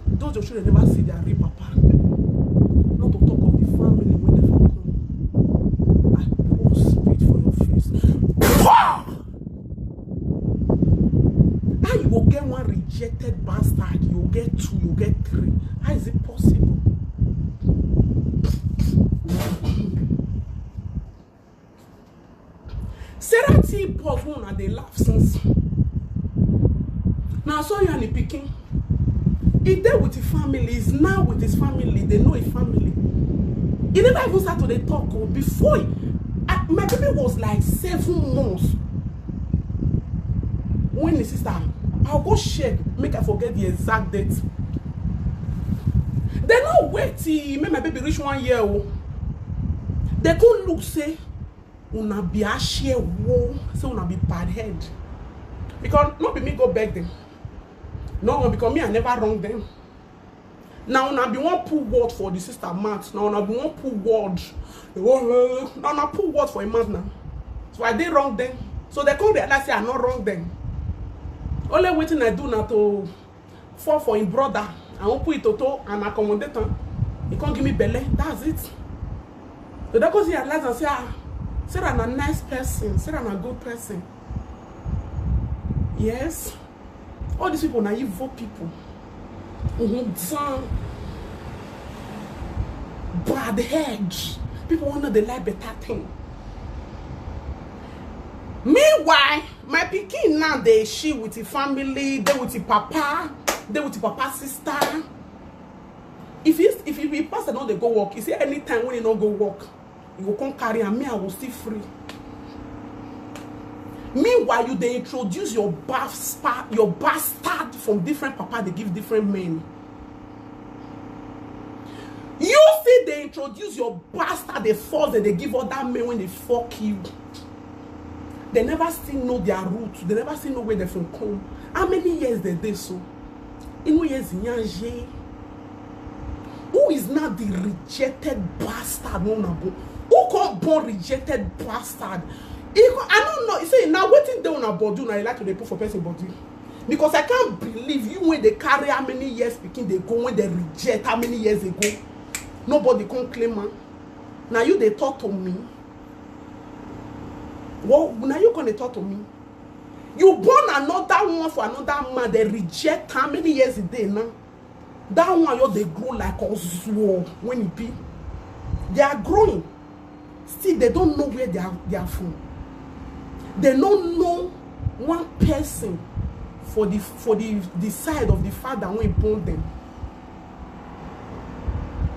Those your children never see their real papa. Not to talk of the family wey dey for come. I pour spit for your face. How you go get one rejected bastard, you go get two, you go get three? How is it possible? Sarah T Boss wey una dey laugh since. Na so you and the pikin. He dey with his family, he's now with his family, they know his family. He never even start to dey talk o. Before he, I, my baby was like seven months. When his sister, I'll go check, make I forget the exact date. They no wait till make my baby reach one year o. They go look say una be ashewo, say una be bad head. Because no be me go beg them. No, because me I never wrong them. Now una be one put word for the sister mouth. Now una be one put word. Now una put word for a mouth now. So I dey wrong then. So they come realize say I not wrong then. Only wetin I do na to fall for him brother. I wan put it toto and accommodate am. He come give me belle. That's it. So that cause he realize and say, ah, Sarah na nice person. Sarah na good person. Yes. All these people na evil people. Mm-hmm. Bad head. People who know they like better thing. Meanwhile, my pikin now dey she with the family, dey with the papa, dey with the papa sister. If he if he be pastor no dey go work, he say anytime when he no go work, you go come carry am, me I go still free. Meanwhile, you dey introduce your bastard, your bastard from different papa dey give different men. You still dey introduce your bastard dey force dem dey give other men when they fuck you. They never still know their roots. They never still know where they from come. How many years they dey so? Inu years nyaje. Who is now the rejected bastard wey una born? Who come born rejected bastard? E go- I don't know. You say now wetin dey una body una like to dey put for person body. Because I can't believe you when they carry how many years pikin dey go when they reject how many years ago. Nobody come claim am. Now you dey talk to me. Well, now you come dey talk to me. You born another one for another man, they reject how many years a day now. That one you dey grow like ozuo when e be. They are growing. Still, they don't know where they are they are from. They don't know one person for the for the the side of the father when born them.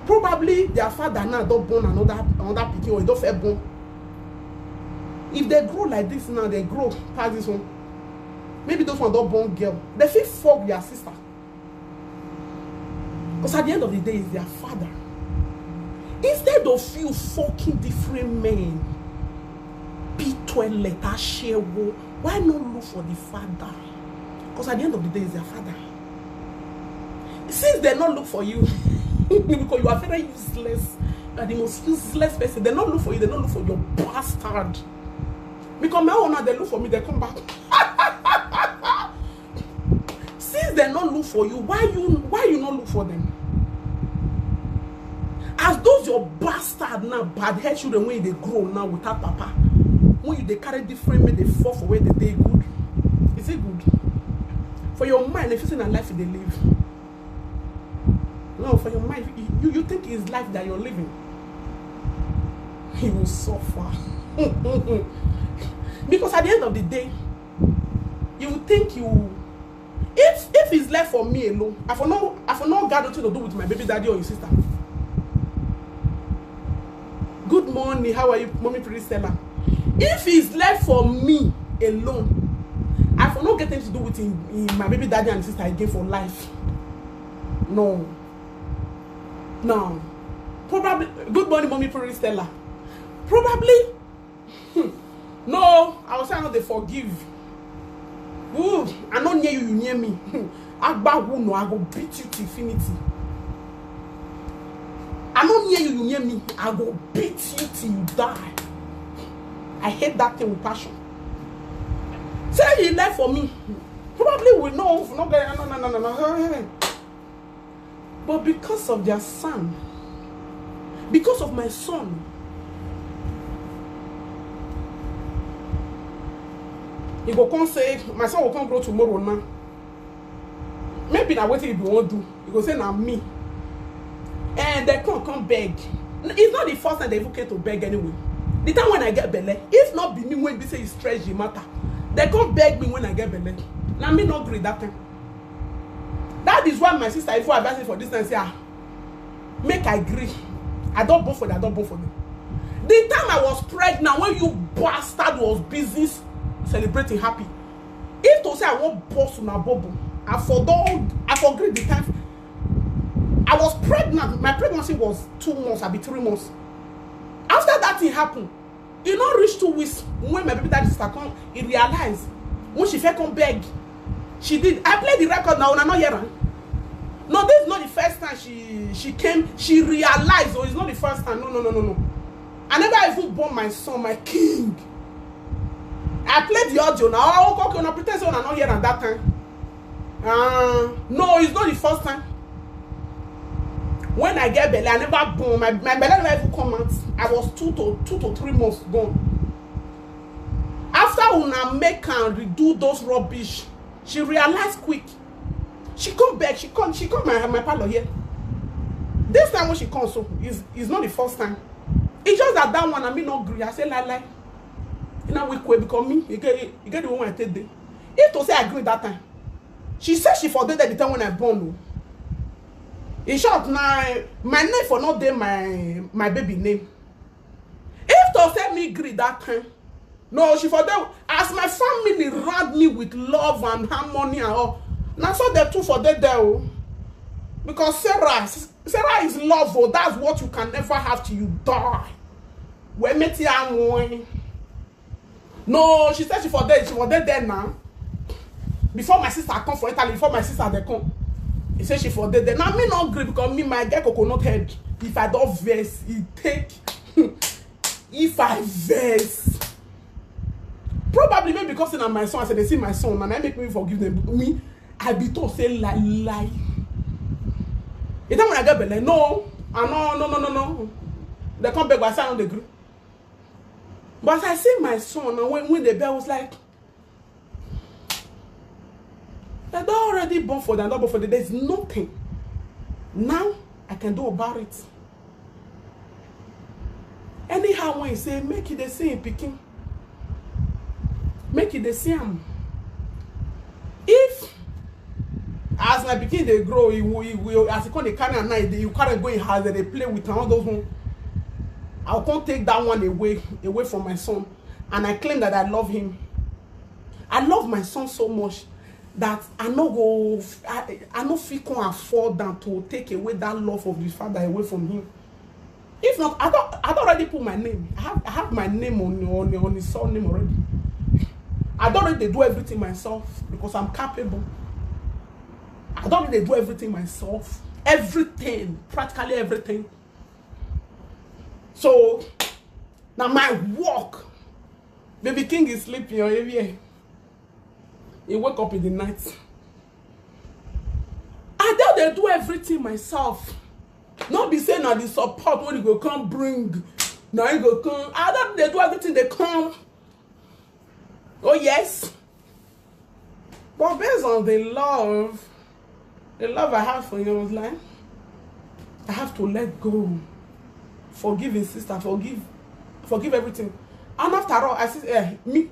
Probably their father now don born another another pikin or e don first born. If they grow like this now, they grow pass this one. Maybe those one don born girl. They fit fuck their sister. Because at the end of the day, it's their father. Instead of you fucking different men, be toilet, ashewo, why not look for the father? Because at the end of the day, it's their father. Since they not look for you, because you are very useless, you are the most useless person. They not look for you, they not look for your bastard. Because my own now, they look for me, they come back. Since they not look for you, why you why you not look for them? As those your bastard now, bad head children when they grow now without papa, when you they carry different men, they fall for where they they good. Is it good? For your mind, if it's in a life they live. No, for your mind, you, you think it's life that you're living. You will suffer. Because at the end of the day, you will think you if if it's left for me alone, I for no I for no got nothing to do with my baby daddy or your sister. Good morning, how are you, mommy Priscilla? If it's left for me alone, I for no get anything to do with him, him, my baby daddy and sister again for life. No. No. Probably. Good morning, mommy Priscilla. Probably. Hmm. No, I will say I know they forgive. Ooh, I not near you, you near me. Agba no, I go beat you to infinity. I not near you, you near me. I go beat you till you die. I hate that thing with passion. Say he left for me. Probably we know. No, no, no, no, no, no. But because of their son, because of my son, he go come say, my son will come grow tomorrow now. Maybe na wetin he be wan do. He go say na me. And they come come beg. It's not the first time they even came to beg anyway. The time when I get belle, if not be me when be say he stretch the matter, they come beg me when I get belle. Now me not agree that time. That is why my sister even advise me for this time. Say, ah, make I agree. I don't born for them. I don't born for them. The time I was pregnant, when you bastard was busy celebrating happy, if to say I won't boss una bubble, I for don't, I for agree the time. I was pregnant. My pregnancy was two months. I be three months. After that thing happened, e no reach two weeks when my baby daddy sister come, he realized when she felt come beg. She did. I play the record now, una no hear am. No, this is not the first time she she came. She realized, oh, it's not the first time. No, no, no, no, no. I never even born my son, my king. I played the audio now. Oh, okay, now pretend so I not here at that time. Uh, no, it's not the first time. When I get belle, I never born. My, my belle never even come out. I was two to two to three months gone. After una make and redo those rubbish, she realized quick. She come back. She come. She come my my parlor here. This time when she comes, so is is not the first time. It's just that that one I mean not agree. I say lie lie. You know we quit because me. You get you get the one I take day. If to say I agree that time, she said she for dey there the time when I born. Oh. In short, my my name for not dey my my baby name. If to say me agree that time, no, she for there as my family round me with love and harmony and all. Now so the two for there there. Oh. Because Sarah, Sarah is love. Oh, that's what you can never have till you die. When me tell you, no, she said she for there, she for there there now. Before my sister come for Italy, before my sister they come, he said she for there there. Now me not agree because me my get coconut head. If I don't vex, he take. If I vex, probably maybe because na my son, I said they see my son and I make me forgive them. Me, I be told say lie lie. You tell when I get belle, no, I no no no no no. They come back, I say I no dey agree. But as I see my son, and when when the bell was like, they don already born for them, don born for them. There's nothing now I can do about it. Anyhow, when you say make it the same picking, make it the same. If as my pikin dey grow, he will, he will, as he come dey carry am now, he dey- you carry am go him house, they dey play with am, all those one. I will come take that one away, away from my son, and I claim that I love him. I love my son so much that I no go, I, I no fit come afford than to take away that love of the father away from him. If not, I don't, I don't already put my name. I have, I have my name on on on his surname already. I don't really do everything myself because I'm capable. I don't really do everything myself. Everything, practically everything. So now my work. Baby King is sleeping on here. He wake up in the night. I don't dey do everything myself. Not be say na the support when you go come bring. Now you go come. I don't dey do everything they come. Oh yes. But based on the love, the love I have for you, I was like, I have to let go. Forgive his sister, forgive, forgive everything. And after all, I see eh, me,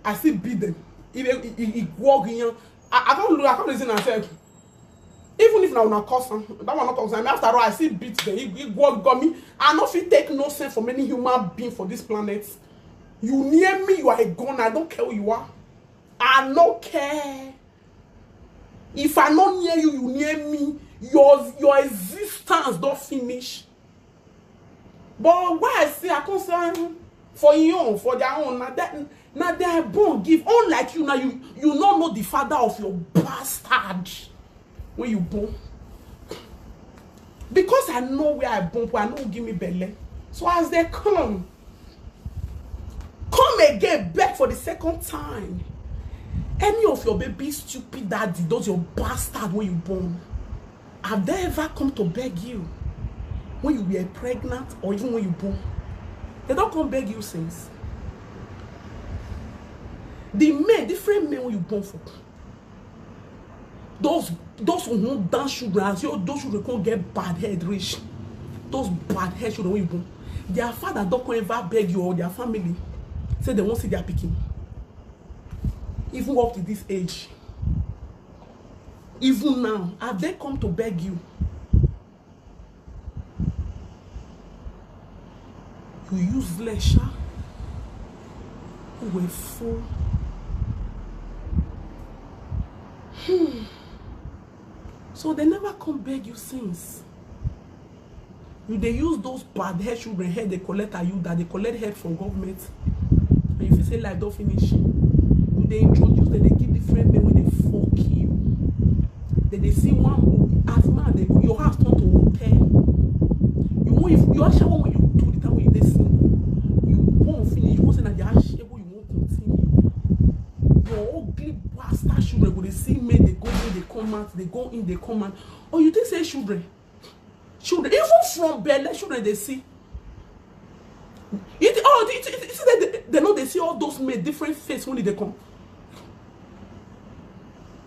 I still beat them. If he, he, he walk in, I, I can't look, I can't reason and say, even if now una cause am, that one not cause am. After all, I still beat them. He, he walk got me. I no fit take no sense from any human being for this planet. You near me, you are a gun. I don't care who you are. I no care. If I no near you, you near me. Your your existence don't finish. But why I say I come say for your own, for their own, na that na their born give. Unlike you now, you you no know the father of your bastard when you born. Because I know where I born, I know who give me belle. So as they come, come again, beg for the second time. Any of your baby stupid daddy, those your bastard when you born, have they ever come to beg you when you were pregnant or even when you born? They don't come beg you since. The men, different men when you born for. Those those who won't dance children, as you those children can't get bad head rich. Those bad head children when you born. Their father don't come ever beg you or their family. Say they won't see their picking. Even up to this age. Even now, have they come to beg you? You useless, sha. You were fool. Hmm. So they never come beg you since. You they use those bad head children head they collect at you that they collect head from government. And if you say life don't finish, you they introduce them, they give different men when they fuck you. Dem dey see one movie as man dey, your house turn to hotel. You wan, if you ashawo wey you do the time wey you dey single, you born finish, you wan say na the ashawo you wan continue. Your ugly bastard children go dey see men dey go in, dey come out, dey go in, dey come out. Or you think say children, children even from belle, children dey see. You think, oh, you think, you think say dem no dey see all those men different face when they come?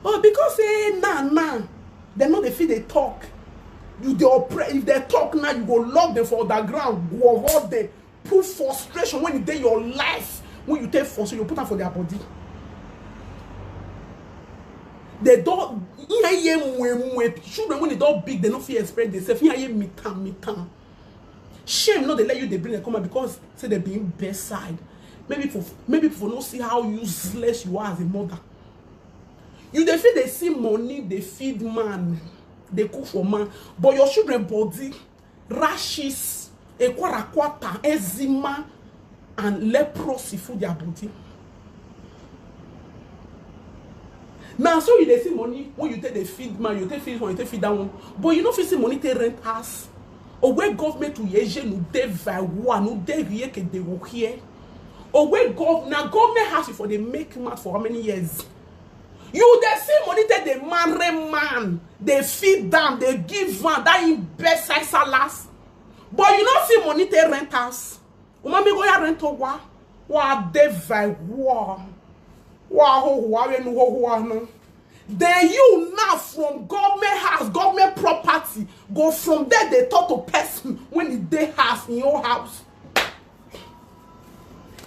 Oh, because say now, now dem no dey fit dey talk. You dey oppress. If dem talk now, you go lock dem for underground, go hold dem, put frustration when e dey your life. When you take frustration, you put am for their body. They don, ihe ihe mwe mwe. Children when they don big, they no fit express themselves. Ihe ihe mitan mitan. Shame no dey let you dey bring dem come out because say dem be im bedside. Maybe people, maybe people no see how useless you are as a mother. You dey fit dey see money dey feed man, dey cook for man, but your children body, rashes, ekwarakwata, eczema, and leprosy full their body. Na so you dey see money when you take dey feed man, you take feed one, you take feed that one, but you no fit see money take rent house. Owe government to yeje nu dey vaiwa, nu dey rieke dey wokie. Owe gov-, na government house you for dey make mouth for how many years? You dey see money take dey marry man, dey feed am, dey give am that im best size salas. But you no see money take rent house. Umami go ya rent owa. Wa dey vaiwa. Wa ho wa we nu ho wa no. Then you now from government house, government property, go from there dey talk to person when e dey house, in your house. Even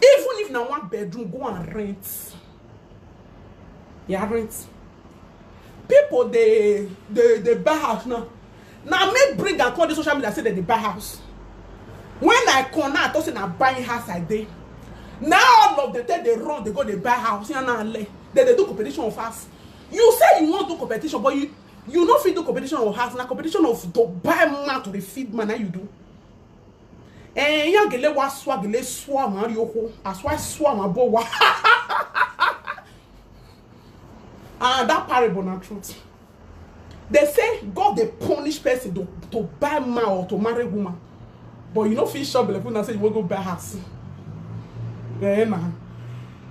if na one bedroom, go and rent. Yeah, rent. People dey, dey, dey buy house now. Na me bring am come the social media say dem dey buy house. When I come now, I talk say na buying house I dey. Now all of them take dey run, dey go dey buy house. Yan na le. Dem dey do competition of house. You say you wan do competition, but you, you no fit do competition of house. Na competition of to buy man to dey feed man, na you do. Eh, ya gele wa swa gele swa ma ri oho. Aswa swa ma bo wa. Ah, that parable na truth. They say God dey punish person to, to buy man or to marry woman. But you no fit shop belle put na say you wan go buy house. Eh, na.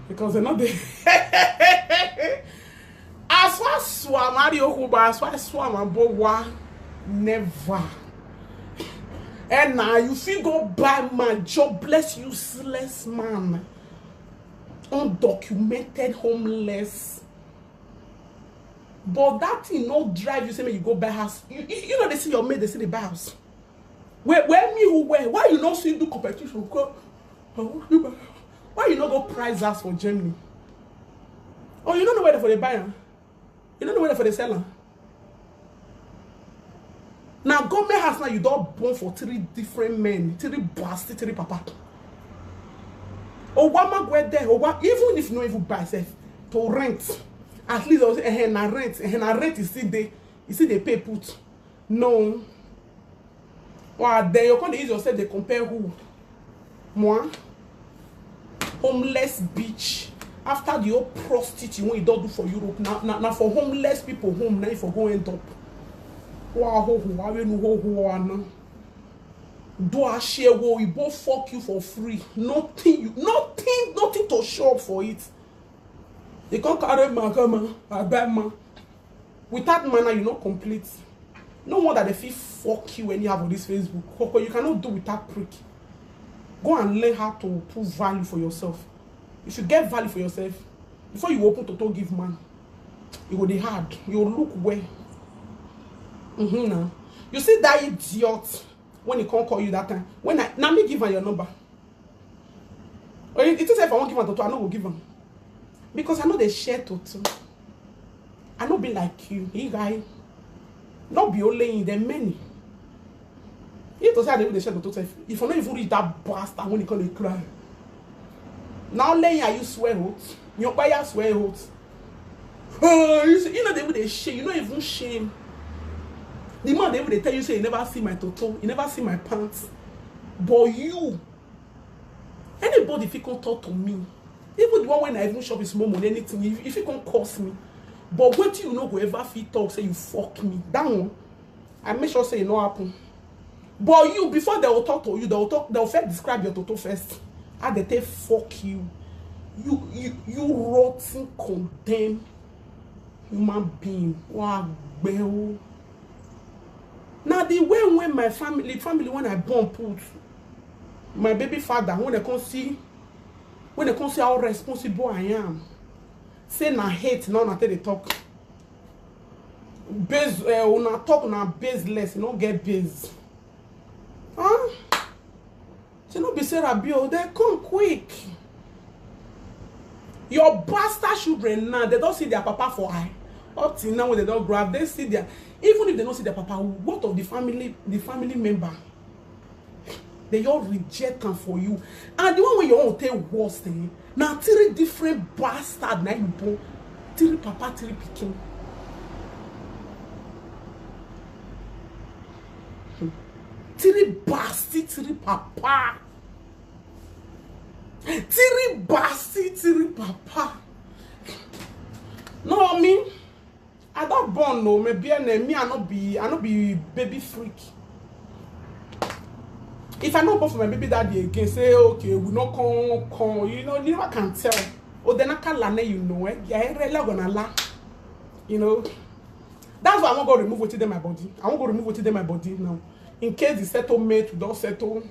Because they no dey. Aswa swa ma ri oho ba, aswa swa ma bo wa. Never. And now you fit go buy man, jobless, useless man, undocumented, homeless. But that thing no drive you say make you go buy house. You, you, you know they see your mate, they see the buy house. Where, where me who where? Why you no see do competition? Go, why you no go price house for Germany? Oh, you no know where for the buy am? You no know where for the sell am? Na government house now you don born for three different men, three bastard, three papa. Owa ma gwe there, Owa, even if you no even buy sef, to rent. At least, eh, na rent, eh, na rent is still dey, you still dey pay put. No. Wow, then you come dey use yourself dey compare who? Moi? Homeless bitch. After the whole prostitute wey you don do for Europe, na, na, na for homeless people home na you for go end up. Wa ho ho, wa we nu ho ho wa na. Do ashewo, he go fuck you for free. Nothing you, nothing, nothing to show up for it. You come carry man come, I buy man. Without man, you no complete. No wonder they fit fuck you anyhow for this Facebook. Koko, you cannot do without prick. Go and learn how to put value for yourself. If you get value for yourself, before you open to, to give man, you go dey hard. You look well. Mm-hmm, now. You see that idiot when he come call you that time. When I, now me give her your number. Or you, you think say if I wan give am toto, I no go give am. Because I no dey share toto. I no be like you, you guy. No be only in, there many. You to say I dey even dey share toto sef. If I no even reach that bastard when he come dey cry. Now only I you swear out. Your buyer swear out. Oh, you see, you know they even dey shame. You no even shame. The man dey even dey tell you say he never see my toto, he never see my pants. But you, anybody fit come talk to me. Even the one when I even shop is more money, anything. If, if you come curse me, But wetin you no go ever fit talk say you fuck me, that one, I make sure say e no happen. But you, before they will talk to you, they will talk, they will first describe your toto first. How they take fuck you. You, you, you rotten, condemn human being. Wow, gbeo. Now the way when my family, family when I born put, my baby father, when they come see, when they come see how responsible I am, say na hate now na take dey talk. Base, uh, una talk na baseless, no get base. Huh? Say no be Sarah Bio, they come quick. Your bastard children now, they don't see their papa for eye. Up till now, when they don't grow up, they see their, even if they don't see their papa, what of the family, the family member? They all reject am for you. And the one wey your own take worse, eh? Na three different bastard na you born. Three papa, three pikin. Hmm. Three bastard, three papa. Three bastard, three papa. No, me, I don born, no, maybe, and me, I no be, I no be baby freak. If I no born for my baby daddy again, say, okay, we no come, come, you know, you never can tell. Oh, then I can learn, you know, eh? Yeah, eh, eh, gonna la. You know, that's why I wan go remove wetin dey my body. I wan go remove wetin dey my body now. In case the settlement, we don settle.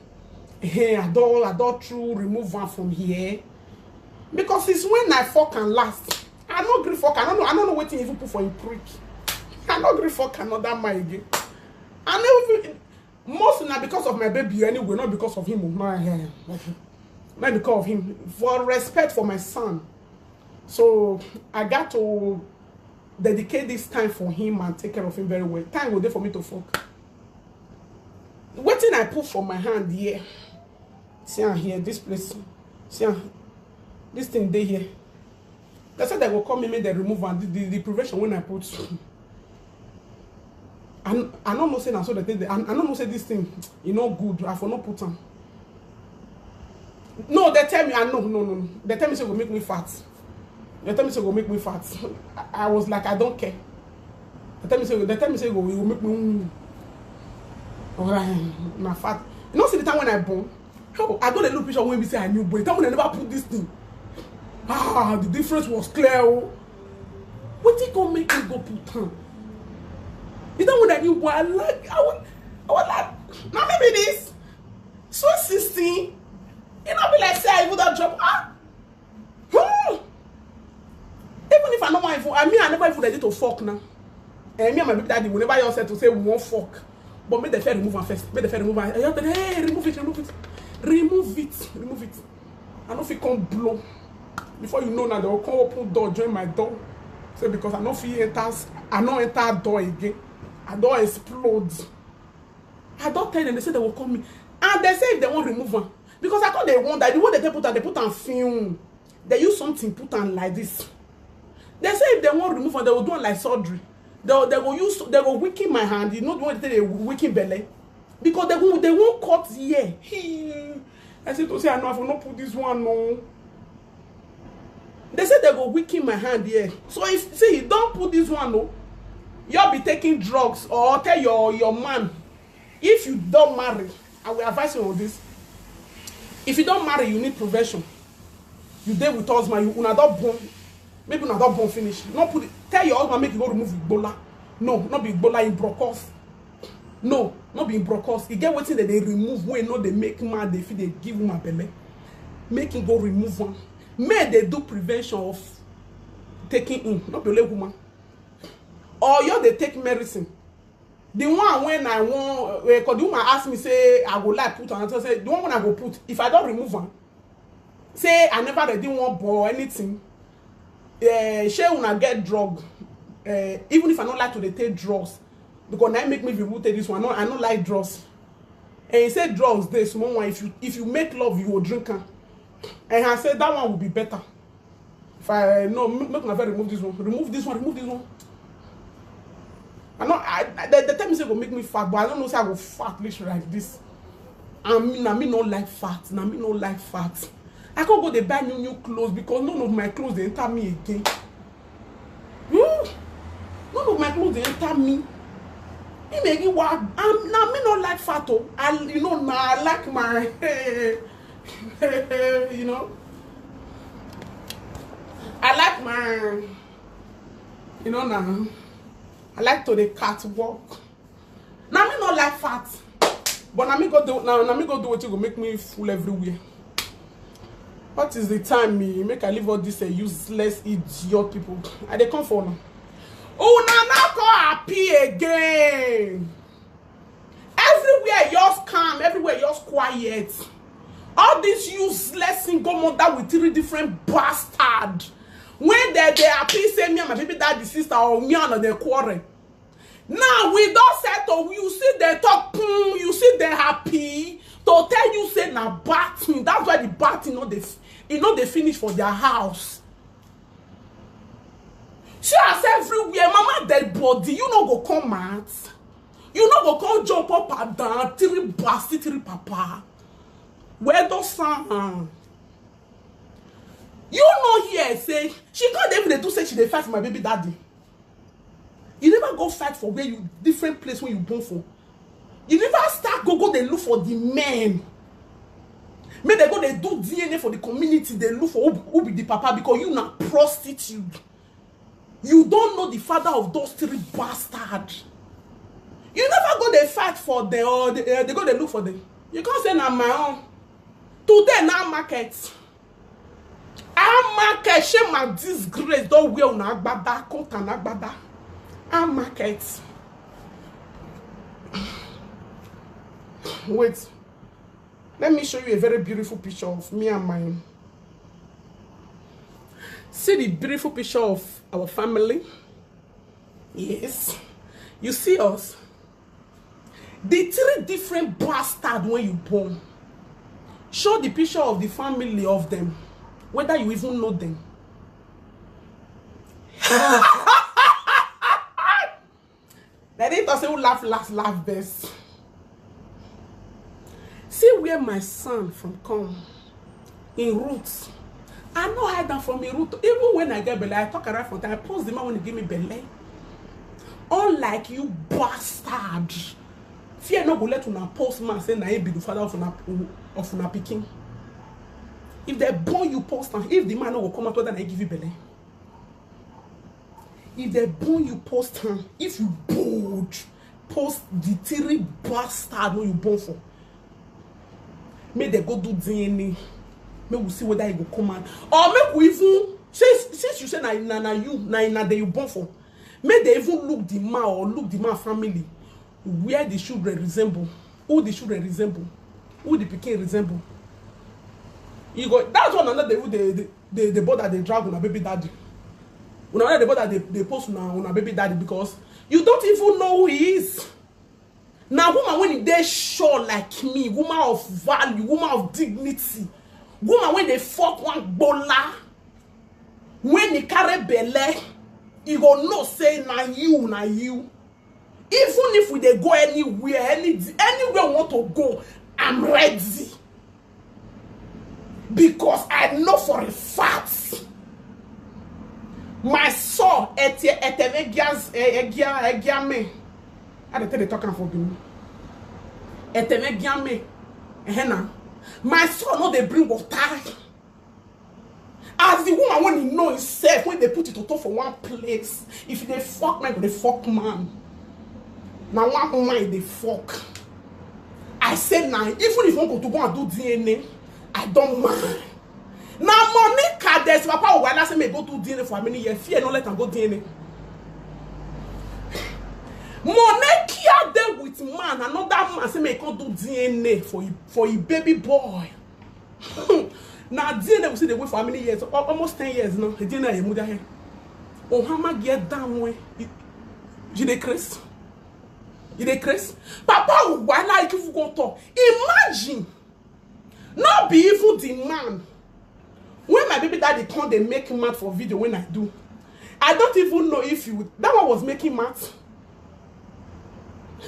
Hey, I don, I don true remove am from here. Because since when I fuck am last, I no gree fuck. I don't know. I don't know wetin even put for him prick. I no gree fuck another man again. I never even, most na because of my baby anyway, not because of him. Oh, my hair. Not because of him. For respect for my son. So I got to dedicate this time for him and take care of him very well. Time go dey for me to fuck. Wetin I put for my hand here. See am here, this place. See am. This thing dey here. They said they go come me, make they remove am. The, the, the prevention when I put. I, I don't know say na so they take. I, I don't know say this thing, e no good. I for no put am. No, they tell me, I know, no, no, no. They tell me say go make me fat. They tell me say go make me fat. I, I was like, I don't care. They tell me say, they tell me say go, you go make me. Mm. Alright, na fat. You know, see the time when I born. How I go dey look picture when we say I new boy. Time when I never put this thing. Ah, the difference was clear. Oh, wetin come make me go put am? You know when I new boy, I like, I want, I want like, now maybe this. So sixteen, e no be like say I even don drop. Ah, hmm. Even if I no wan even, I mean, I never even ready to fuck now. Eh, me and my baby daddy, we never all said to say we wan fuck. But make the fair remove am first. Make the fair remove am. I just tell them, hey, remove it, remove it, remove it, remove it. I no fit come blow. Before you know now, they will come open door, join my door. Say because I no fit enter, I no enter door again. I don explode. I don tell them, they say they will call me. And they say if they wan remove am. Because I thought they want that. The way they take put am, they put am film. They use something, put am like this. They say if they wan remove am, they will do am like surgery. They, they go use, they go weaken my hand. You know the way they take dey weaken belle? Because they go, they won't cut here. He, I said to say, I know I will not put this one, no. They say they go weaken my hand here. So if, see, you don't put this one, no. You'll be taking drugs or tell your, your man. If you don't marry, I will advise you on this. If you don't marry, you need prevention. You dey with husband, you una don born. Maybe una don born finish. No put it. Tell your husband make you go remove igbola. No, no be igbola, im brokos. No, no be im brokos. E get wetin dem dey remove wey no dey make man dey fit dey give woman belle. Make him go remove am. Men dey do prevention of taking in, no be only woman. Or you dey take medicine. The one when I want, uh, the woman ask me say I go like put on. I say the one when I go put, if I don't remove am, say I never ready one ball or anything. Uh, shey una get drug? Uh, even if I don't like to dey take drugs, because now make me be take this one. No, I don't like drugs. And he said drugs dey small one. If you, if you make love, you will drink am. And I said that one will be better. If I, no, m-, make una very remove this one. Remove this one, remove this one. I know, I, I, they, they tell me say go make me fat, but I don't know say I go fat reach like this. And me, na me no like fat, na me no like fat. I can't go dey buy new, new clothes because none of my clothes dey enter me again. Hmm? People dey enter me. He may give what? I'm, now me not like fat. Oh. I, you know, now I like my, you know, I like my, you know, now I like to the catwalk. Now me not like fat, but now me go do now. Now me go do what you go make me fool everywhere. What is the time me make I leave all these uh, useless idiot people? I they come for now. Oh, now now call happy again. Everywhere yours calm, everywhere yours quiet. All this useless single mother with three different bastard. When they they happy say me and my baby daddy sister or me and they quarrel. Now we don't settle. You see they talk, mm, you see they happy. To tell you say na bad thing. That's why the bad thing no dey f- e no dey finish for their house. See as everywhere, mama dead body, you no go come out. You no go come jump up and down, three bastard, three papa. Where those sound? You no hear say she can't even dey do say she dey fight for my baby daddy. You never go fight for where you different place where you born for. You never start go go dey look for the men. Make they go dey do D N A for the community. They look for who, who be the papa because you na prostitute. You don't know the father of those three bastards. You never go dey fight for them or they, eh, they go dey look for them. You can't say na my own. Today na market. Our market, shame and disgrace. Don't wear una agbada, coat and agbada. Our market. Wait. Let me show you a very beautiful picture of me and mine. See the beautiful picture of our family. Yes. You see us. The three different bastard when you born. Show the picture of the family of them. Whether you even know them. They didn't say who laugh last, laugh best. See where my son from come. In roots. I no hide am from in root. Even when I get belle, I talk around for time. I post the man when he give me belle. Unlike you bastard. Fear no go let una post man say na him be the father of una of una pikin. If they born you post am, if the man no go come out whether na him give you belle. If they born you post am, if you bold, post the three bastard wey you born for. Make they go do D N A. Make we see whether e go come out. Or make we even since since you say na na na you na na dey you born for. Make they even look the man or look the man family. Where the children resemble, who the children resemble, who the pikin resemble. You go that's one another dey dey dey dey bother dey drag una baby daddy. Una dey bother dey dey post una una baby daddy because you don't even know who he is. Na woman wey dey sure like me, woman of value, woman of dignity, woman wey dey fuck one gbola. When he carry belle, he go know say na you, na you. Even if we dey go anywhere, any anywhere we want to go, I'm ready. Because I know for a fact. My soul, ete eteme gias egia egia me. I dey tell the talk am for Benin. Eteme gia me. Eh na. My soul no dey bring water. As the woman when he know himself, when they put it to for one place, if they fuck man, they fuck man. Now one woman they fuck. I say now, even if you go to go and do D N A, I don't mind. Now Monica, there's papa who I say me go do D N A for how many years? Fear no let am go D N A. Monica there with man, another man say me come do D N A for you for your baby boy. Now D N A we see the way for how many years? Al- Almost ten years now. The D N A you move here. Oh, how much get down when you dey craze? You dey craze? Papa, why like if you go talk? Imagine, not be even the man. When my baby daddy come, they make mad for video when I do. I don't even know if you that one was making mad.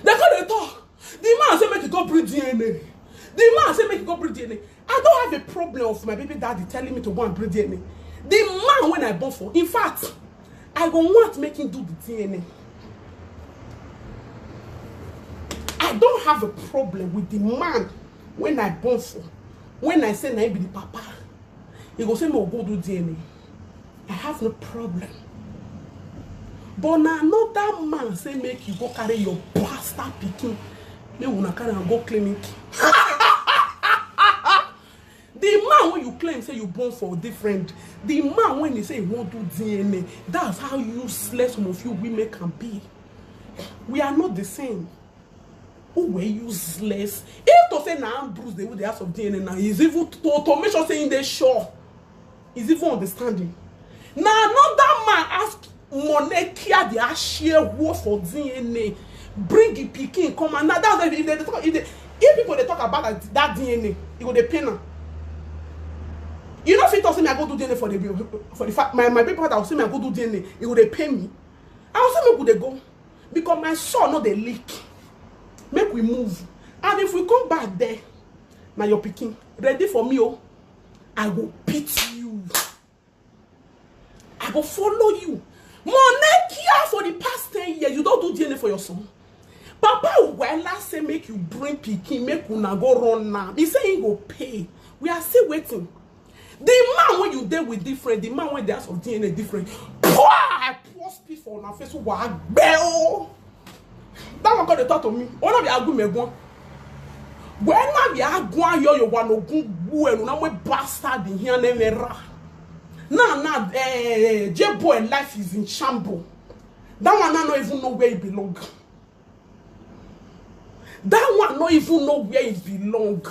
They come dey talk. The man say make you go bring D N A. The man say make you go bring D N A. I don't have a problem of my baby daddy telling me to go and bring D N A. The man when I born for, in fact, I go want make him do the D N A. I don't have a problem with the man when I born for, when I say na him be the papa. He go say me go do D N A. I have no problem. But na another man say make you go carry your bastard pikin, make una carry am go clinic. The man wey you claim say you born for different, the man wey dey say he wan do D N A, that's how useless some of you women can be. We are not the same. Who were useless? If to say na Ambrose dey with the house of D N A now, is even to, to make sure say he dey sure, is even understanding. Na another man ask Monekia the Ashie wo for D N A, bring the pikin come, and now that's why if they talk, if, they, if people dey talk about that, that D N A, e go dey pain am. You no fit talk say me I go do D N A for the for the fact my my baby father go say me I go do D N A, e go dey pain me. I go say make we dey go, because my son no dey leak. Make we move, and if we come back there, na your pikin ready for me o. I go beat you. I go follow you. Monekia, for the past ten years you don do D N A for your son. Papa Uwela say make you bring pikin, make una go run am. He say he go pay. We are still waiting. The man wey you dey with different, the man wey dey house of D N A different. Poor, I pour spit for una face. Wa gbe o. That one come dey talk to me. Ona bi agu megbon. When na bi agu ayo yo wa no gun gbu enu na we bastard in here na me ra. Now now eh J boy life is in shambles. That one now no even know where he belong. That one no even know where he belong.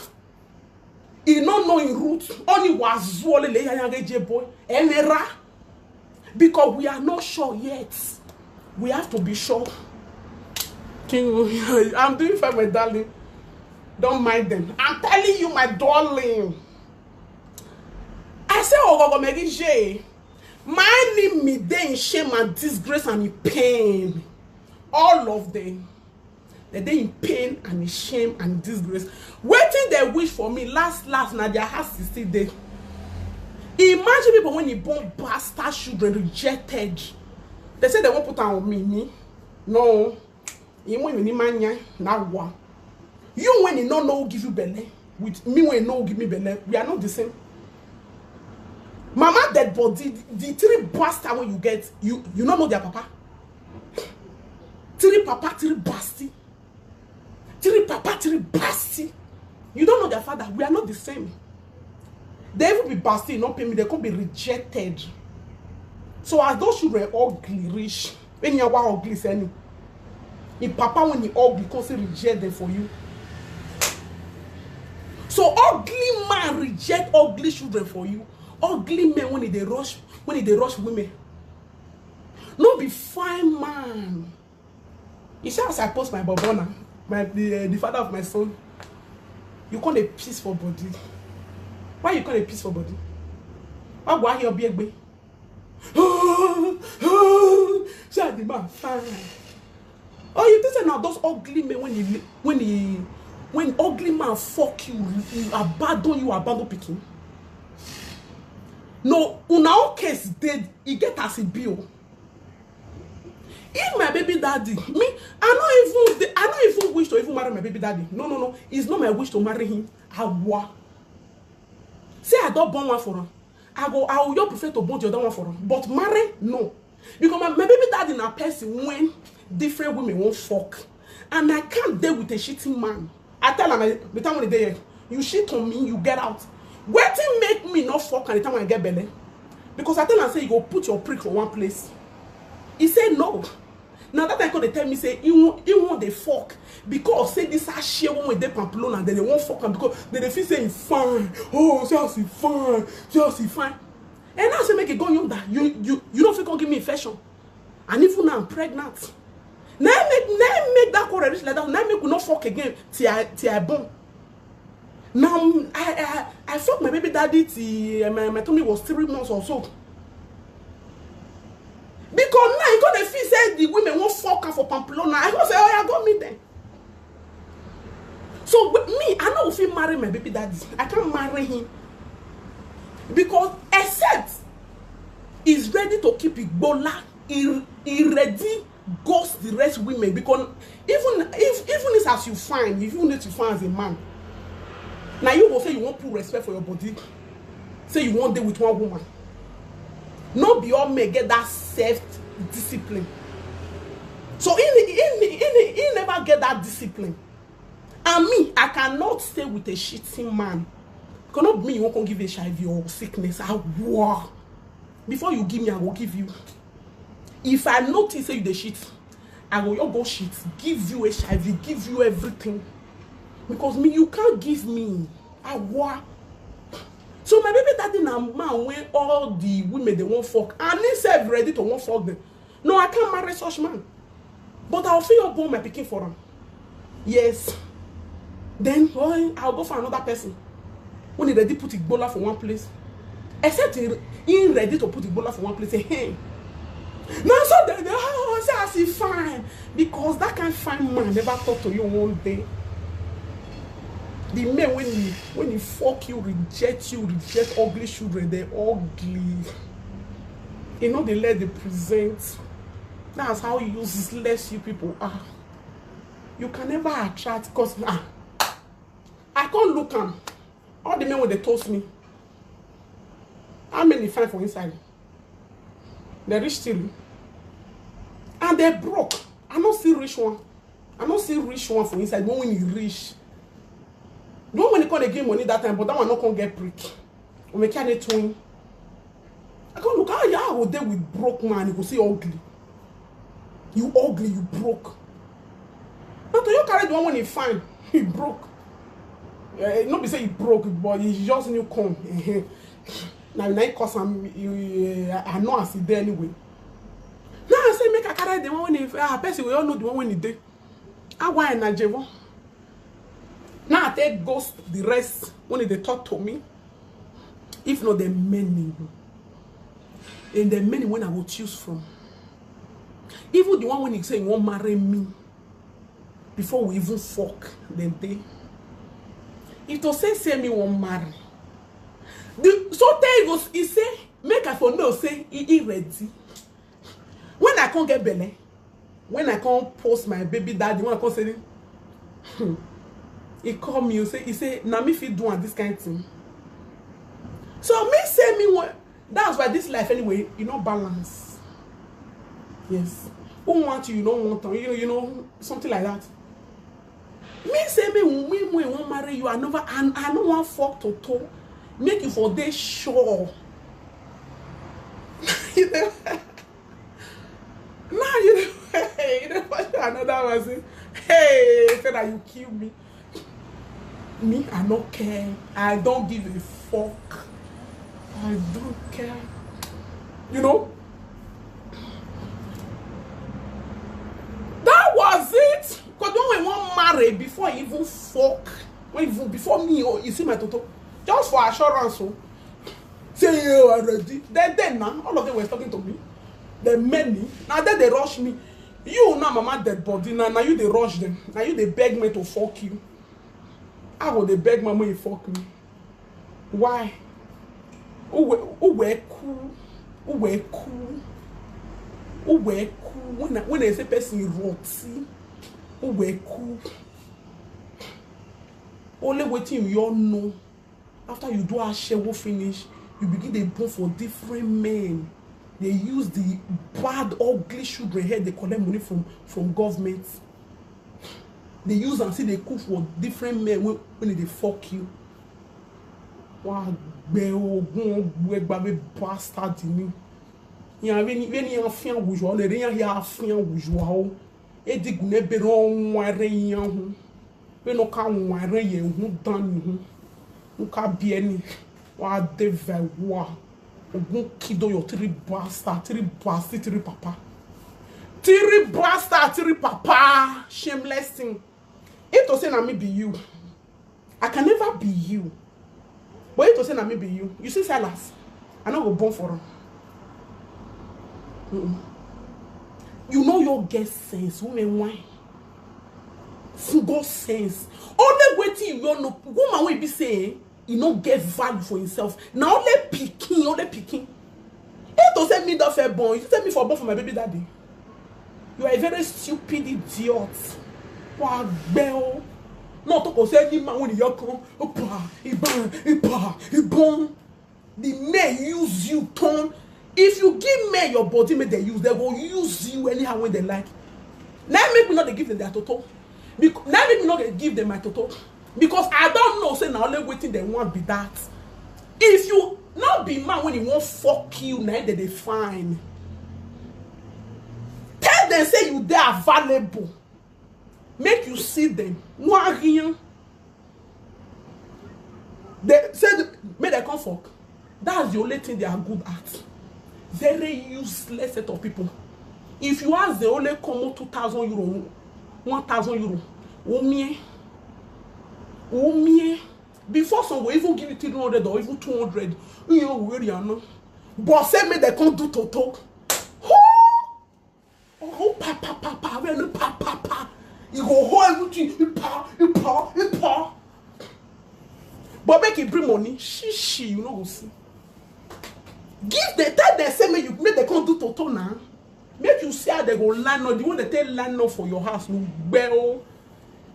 He no know him root. Only was zuole le yayage J boy. Emera. Because we are not sure yet. We have to be sure. King, I'm doing fine, my darling. Don't mind them. I'm telling you, my darling. I say, oh, Gogo Mary J. My enemy dey in shame and disgrace and in pain. All of them. They dey in pain and in shame and disgrace. Wetin they wish for me last last na their heart still dey. Imagine people when you born bastard children rejected. They say they won't put am on me. Me? No. Even if you need my now one. You when you no know who give you belle with me when you know who give me belle, we are not the same. Mama dead body, the three bastard when you get, you you no know their papa. Three papa, three basti. Three papa, three basti. You don't know their father. We are not the same. They even be basti, not pay me. They could be rejected. So as those children ugly, rich, when you are ugly, send him papa when he ugly, come say reject them for you. So ugly man reject ugly children for you. Ugly men when they rush, when they rush women. No be fine man. You see as I post my bobo now, my the, uh, the father of my son. You call a piece for body. Why you call a piece for body? Why why you be egbe? Say the man fine. Oh, you think say now those ugly men when he when he when ugly man fuck you, he abandon you, abandon picking. No, una own case dead. He get as he be. Oh. If my baby daddy, me, I no even, I no even wish to even marry my baby daddy. No, no, no. It's not my wish to marry him. Awa. Say I don't born one for him. I go, I will just prefer to born the other one for him. But marry, no. Because my, my baby daddy na person when different women won't fuck. And I can't deal with a shitting man. I tell am, the time when they there, you shit on me, you get out. Wetin make me not fuck and the time when I get belle? Because I tell am say you go put your prick for one place. He say no. Now that I come dey tell me say he won he won dey fuck because say this ashare one wey dey Pamplona, then they won't fuck am because then they feel say he fine. Oh, say as he fine, say as he fine. And now say make it go yonder. You you you don't feel come give me infection. And even now I'm pregnant. Now make now make that quarrel reach like that. Now make we not fuck again till I till I born. Now I I I fuck my baby daddy till uh, my my tummy was three months or so. Because now you gonna feel say the women won't fuck am for Pamplona. I go say, oh yeah, go meet them. So with me, I know if he marry my baby daddy, I can't marry him because except he's ready to keep Igbola, he he ready Ghost the rest women, because even if, even if as you fine, if you need to fine as a man, now you go say you won't put respect for your body, say you won't deal with one woman. No be all men get that self discipline. So he, he, he, he, he never get that discipline. And me, I cannot stay with a shitting man. Cannot be me you won't come give H I V or sickness. I war. Before you give me, I will give you. If I notice say you dey shit, I go, you go shit, give you H I V, give you everything. Because me, you can't give me. I war. So my baby daddy na man when all the women they won't fuck. And he self ready to won't fuck them. No, I can't marry such man. But I'll feel born my picking for him. Yes. Then, oh, I'll go for another person. When he ready put Igbola for one place. Except he, he ready to put Igbola for one place. Say, hey. Now so they, they oh, say I see fine. Because that kind fine man never talk to you one day. The men when he, when he fuck you, reject you, reject ugly children, they ugly. You know they let the present. That's how useless you people are. You can never attract, because ah, I can't look am. All the men when they toast me. How many fine for inside? They reach still. And they broke. I no see rich one. I no see rich one for inside. When when he reach. The one when he come dey give money that time, but that one no come get prick. Omeke and twin. I come look how you go there with broke man, you go see ugly. You ugly, you broke. Not you carry the one when he fine, he broke. Eh, no be say he broke, but he just new come. Now, now cause am, you, eh, I know I see there anyway. Now I say make I carry the one when he, ah, person we all know the one when he dey. I why na jevo. Now I take ghost the rest when they talk to me. If not the many, in the many when I will choose from. Even the one when he say he won't marry me before we even fuck, then they. If to say say me won't marry, the so tell you he say make I for know say he, he ready. When I can't get belle, when I can't post my baby daddy, when I can't say, hmm, he call me, he say, he say, na me fit do am this kind thing. So me say me one, that's why this life anyway, you know balance. Yes. Who want you, you don't want them, you know, you know, something like that. Me say me me me won't marry you. I never, I, I don't want fuck to toe. Make you for this sure. You know, now you know, you know, another one say, hey, say that you kill me. Me, I don't care. I don't give a fuck. I don't care. You know? That was it. Because when we won't marry before he even fuck, when even before me or you see my toto, just for assurance, oh, say you are ready. Then then now, all of them were talking to me. The many. Now then they rush me. You now, mama dead body. Now, now you they rush them. Now you they beg me to fuck you. I go they beg mama you fuck me. Why? Uwe uwe ku, uwe ku, uwe ku. When I, when I say person roti, uwe ku. Only waiting you all know. After you do ashewo finish, you begin dey born for different men. They use the bad, ugly children head they collect money from from government. They use and see they cook for different men when, when they fuck you. Wa gbe ogun ogbe gbabe bastard ni. Yan we ni we ni afian wujo le re yan ya afian wujo o. E digun ne be ro won re yan hu. We no ka won re ye hu dan ni hu. Nka bi eni. Wa de ve wa. Ogun kido your three bastard, three bastard, three papa. Three bastard, three papa. Shameless thing. If to say na me be you, I can never be you. But if to say na me be you, you see Silas, I no go born for him. Mm-mm. You know your get sense, women why? Full sense. Only waiting you know, woman will be saying, he no get value for himself. Now only picking, only picking. If to say me don't fair born, you tell me for born for my baby daddy. You are a very stupid idiot. Wa gbẹ o. No talk of say any man when you come, opa, iban, ipa, ibon. The men use you turn. If you give men your body, make they use. They go use you anyhow when they like. Now make me not dey give them their toto. Because now make me not dey give them my toto. Because I don't know say na only wetin they want be that. If you not be man when he won't fuck you, now they dey fine. Tell them say you dey available. Make you see them. No rien. They say the- make they come fuck. That's the only thing they are good at. Very useless set of people. If you ask the only common two thousand euro, one thousand euro, omie, omie. Before some will even give you three hundred or even two hundred. You know where you are now. But say make they come do toto. Who? Oh, pa pa pa pa, when pa pa pa, you go hold everything, you pa, you pa, you pa. But make it bring money, she she, you know go see. Give the tell them say make you make they come do toto now. Make you see how they go line up. The one they take line up for your house, no bell.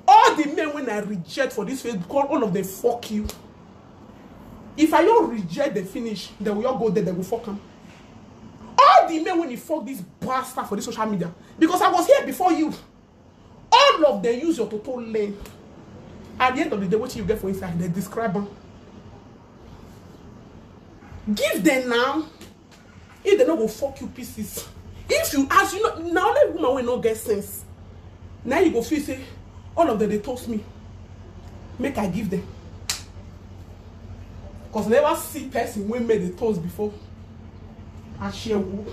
All the men when I reject for this Facebook, all of them fuck you. If I don't reject the finish, they will all go there, they will fuck him. All the men when he fuck this bastard for this social media, because I was here before you. All of them use your total length. At the end of the day, what you get for inside, they describe them. Give them now. If they no go fuck you pieces. If you ask, you know, now only woman will not get sense. Now you go feel say all of them they toast me. Make I give them. Cause never see person wey make the toast before. Ashewo.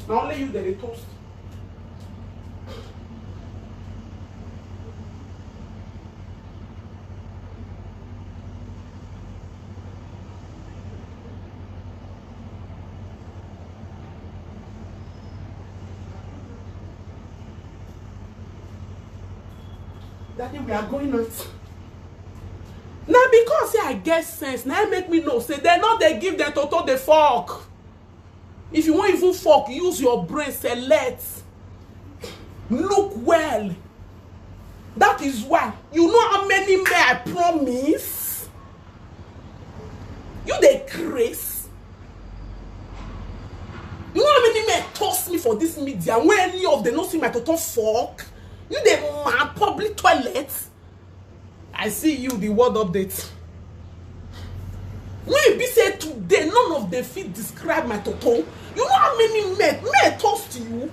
Na only you that they toast. Daddy, we are going out. Now because say I get sense, now make me know say they not they give them toto the fuck. If you want even fuck, use your brain, select, look well. That is why you know how many men I promise. You dey craze. You know how many men toss me for this media when any of them no see my toto fuck. You dey mad public toilet. I see you the world update. When you be say today, none of them fit describe my toto. You know how many men men toast you?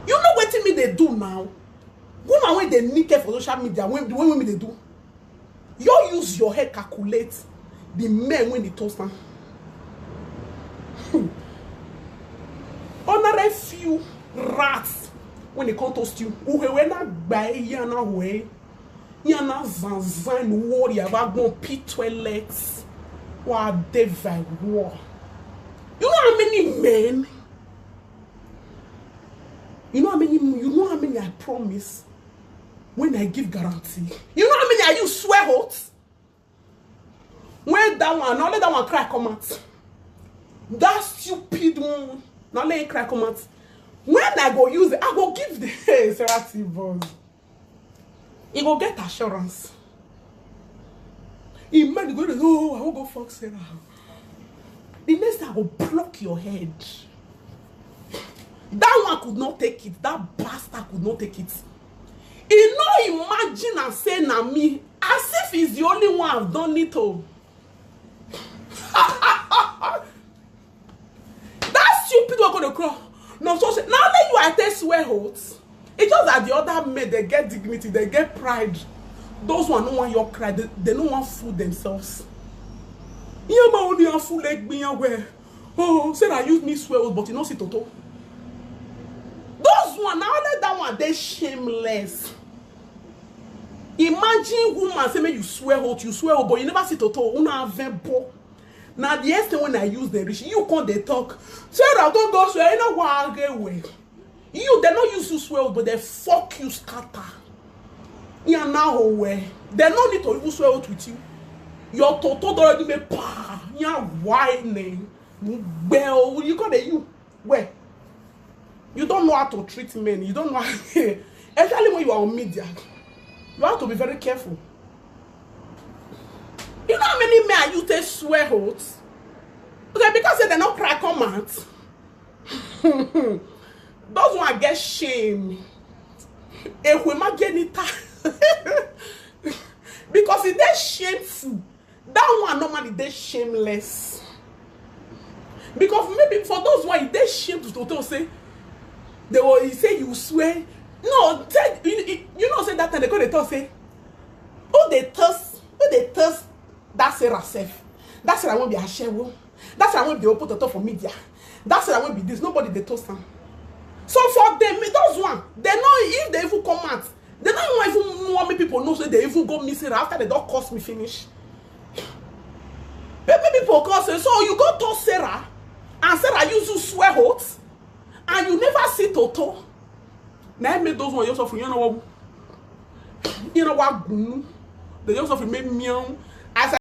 You know wetin me they do now? Woman when they naked for social media, when the way me they do, you use your head calculate the men when they toast am. Honorary few rats when they come toast you. Uhewe na gbae ya na we. Ya na zanzan warrior ba gbon pit toilet. Wa de vai war. You know how many men? You know how many? You know how many I promise when I give guarantee? You know how many I use swear oath? When that one, now let that one cry come out. That stupid one, now let it cry come out. When I go use it, I go give the hey, Sarah T boss. He go get assurance. He might go, oh, I will go fuck Sarah. The next thing I go block your head. That one could not take it. That bastard could not take it. He no imagine and say na me. As if he's the only one I've done it all. That stupid one gonna crawl. No, so say, now let you I take swear oath. It's just that the other men they get dignity, they get pride. Those one no want your pride, they, they no want fool themselves. Yeah, my only a fool like me where. Oh, say I use me swear oath, but you know see toto. Those one now let that one they shameless. Imagine woman say make you swear oath, you swear oath, but you never see toto. Una vempo. Now the next thing when I use the rich, you come they talk. Sarah don't go swear, you know what I get away. You they not use to swear, but they fuck you scatter. You are now aware. They no need to even swear out with you. Your toto already make pa. You are whining. Well, you call the you. Where? You don't know how to treat men. You don't know how, especially when you are on media. You have to be very careful. You know how many men I use take swear oath? Okay, because say dem no cry come out. Those one get shame. Ehwema genita. Because e dey shameful. That one normally dey shameless. Because maybe for those one, e dey shameful to talk say, they will say you swear. No, tell, you, you, you know say that time they go dey talk say, who dey toast, who dey toast that Sarah sef? That Sarah wey be ashewo. That Sarah wey be open toto for media. That Sarah wey be this. Nobody dey toast am. So for them, those one, they know if they even come out, they don't even want me people know say they even go meet Sarah after they don curse me finish. Maybe people come say, so you go toast Sarah, and Sarah use you swear oath, and you never see toto. Na im make those one just of you know what, you know what, they just of make meow.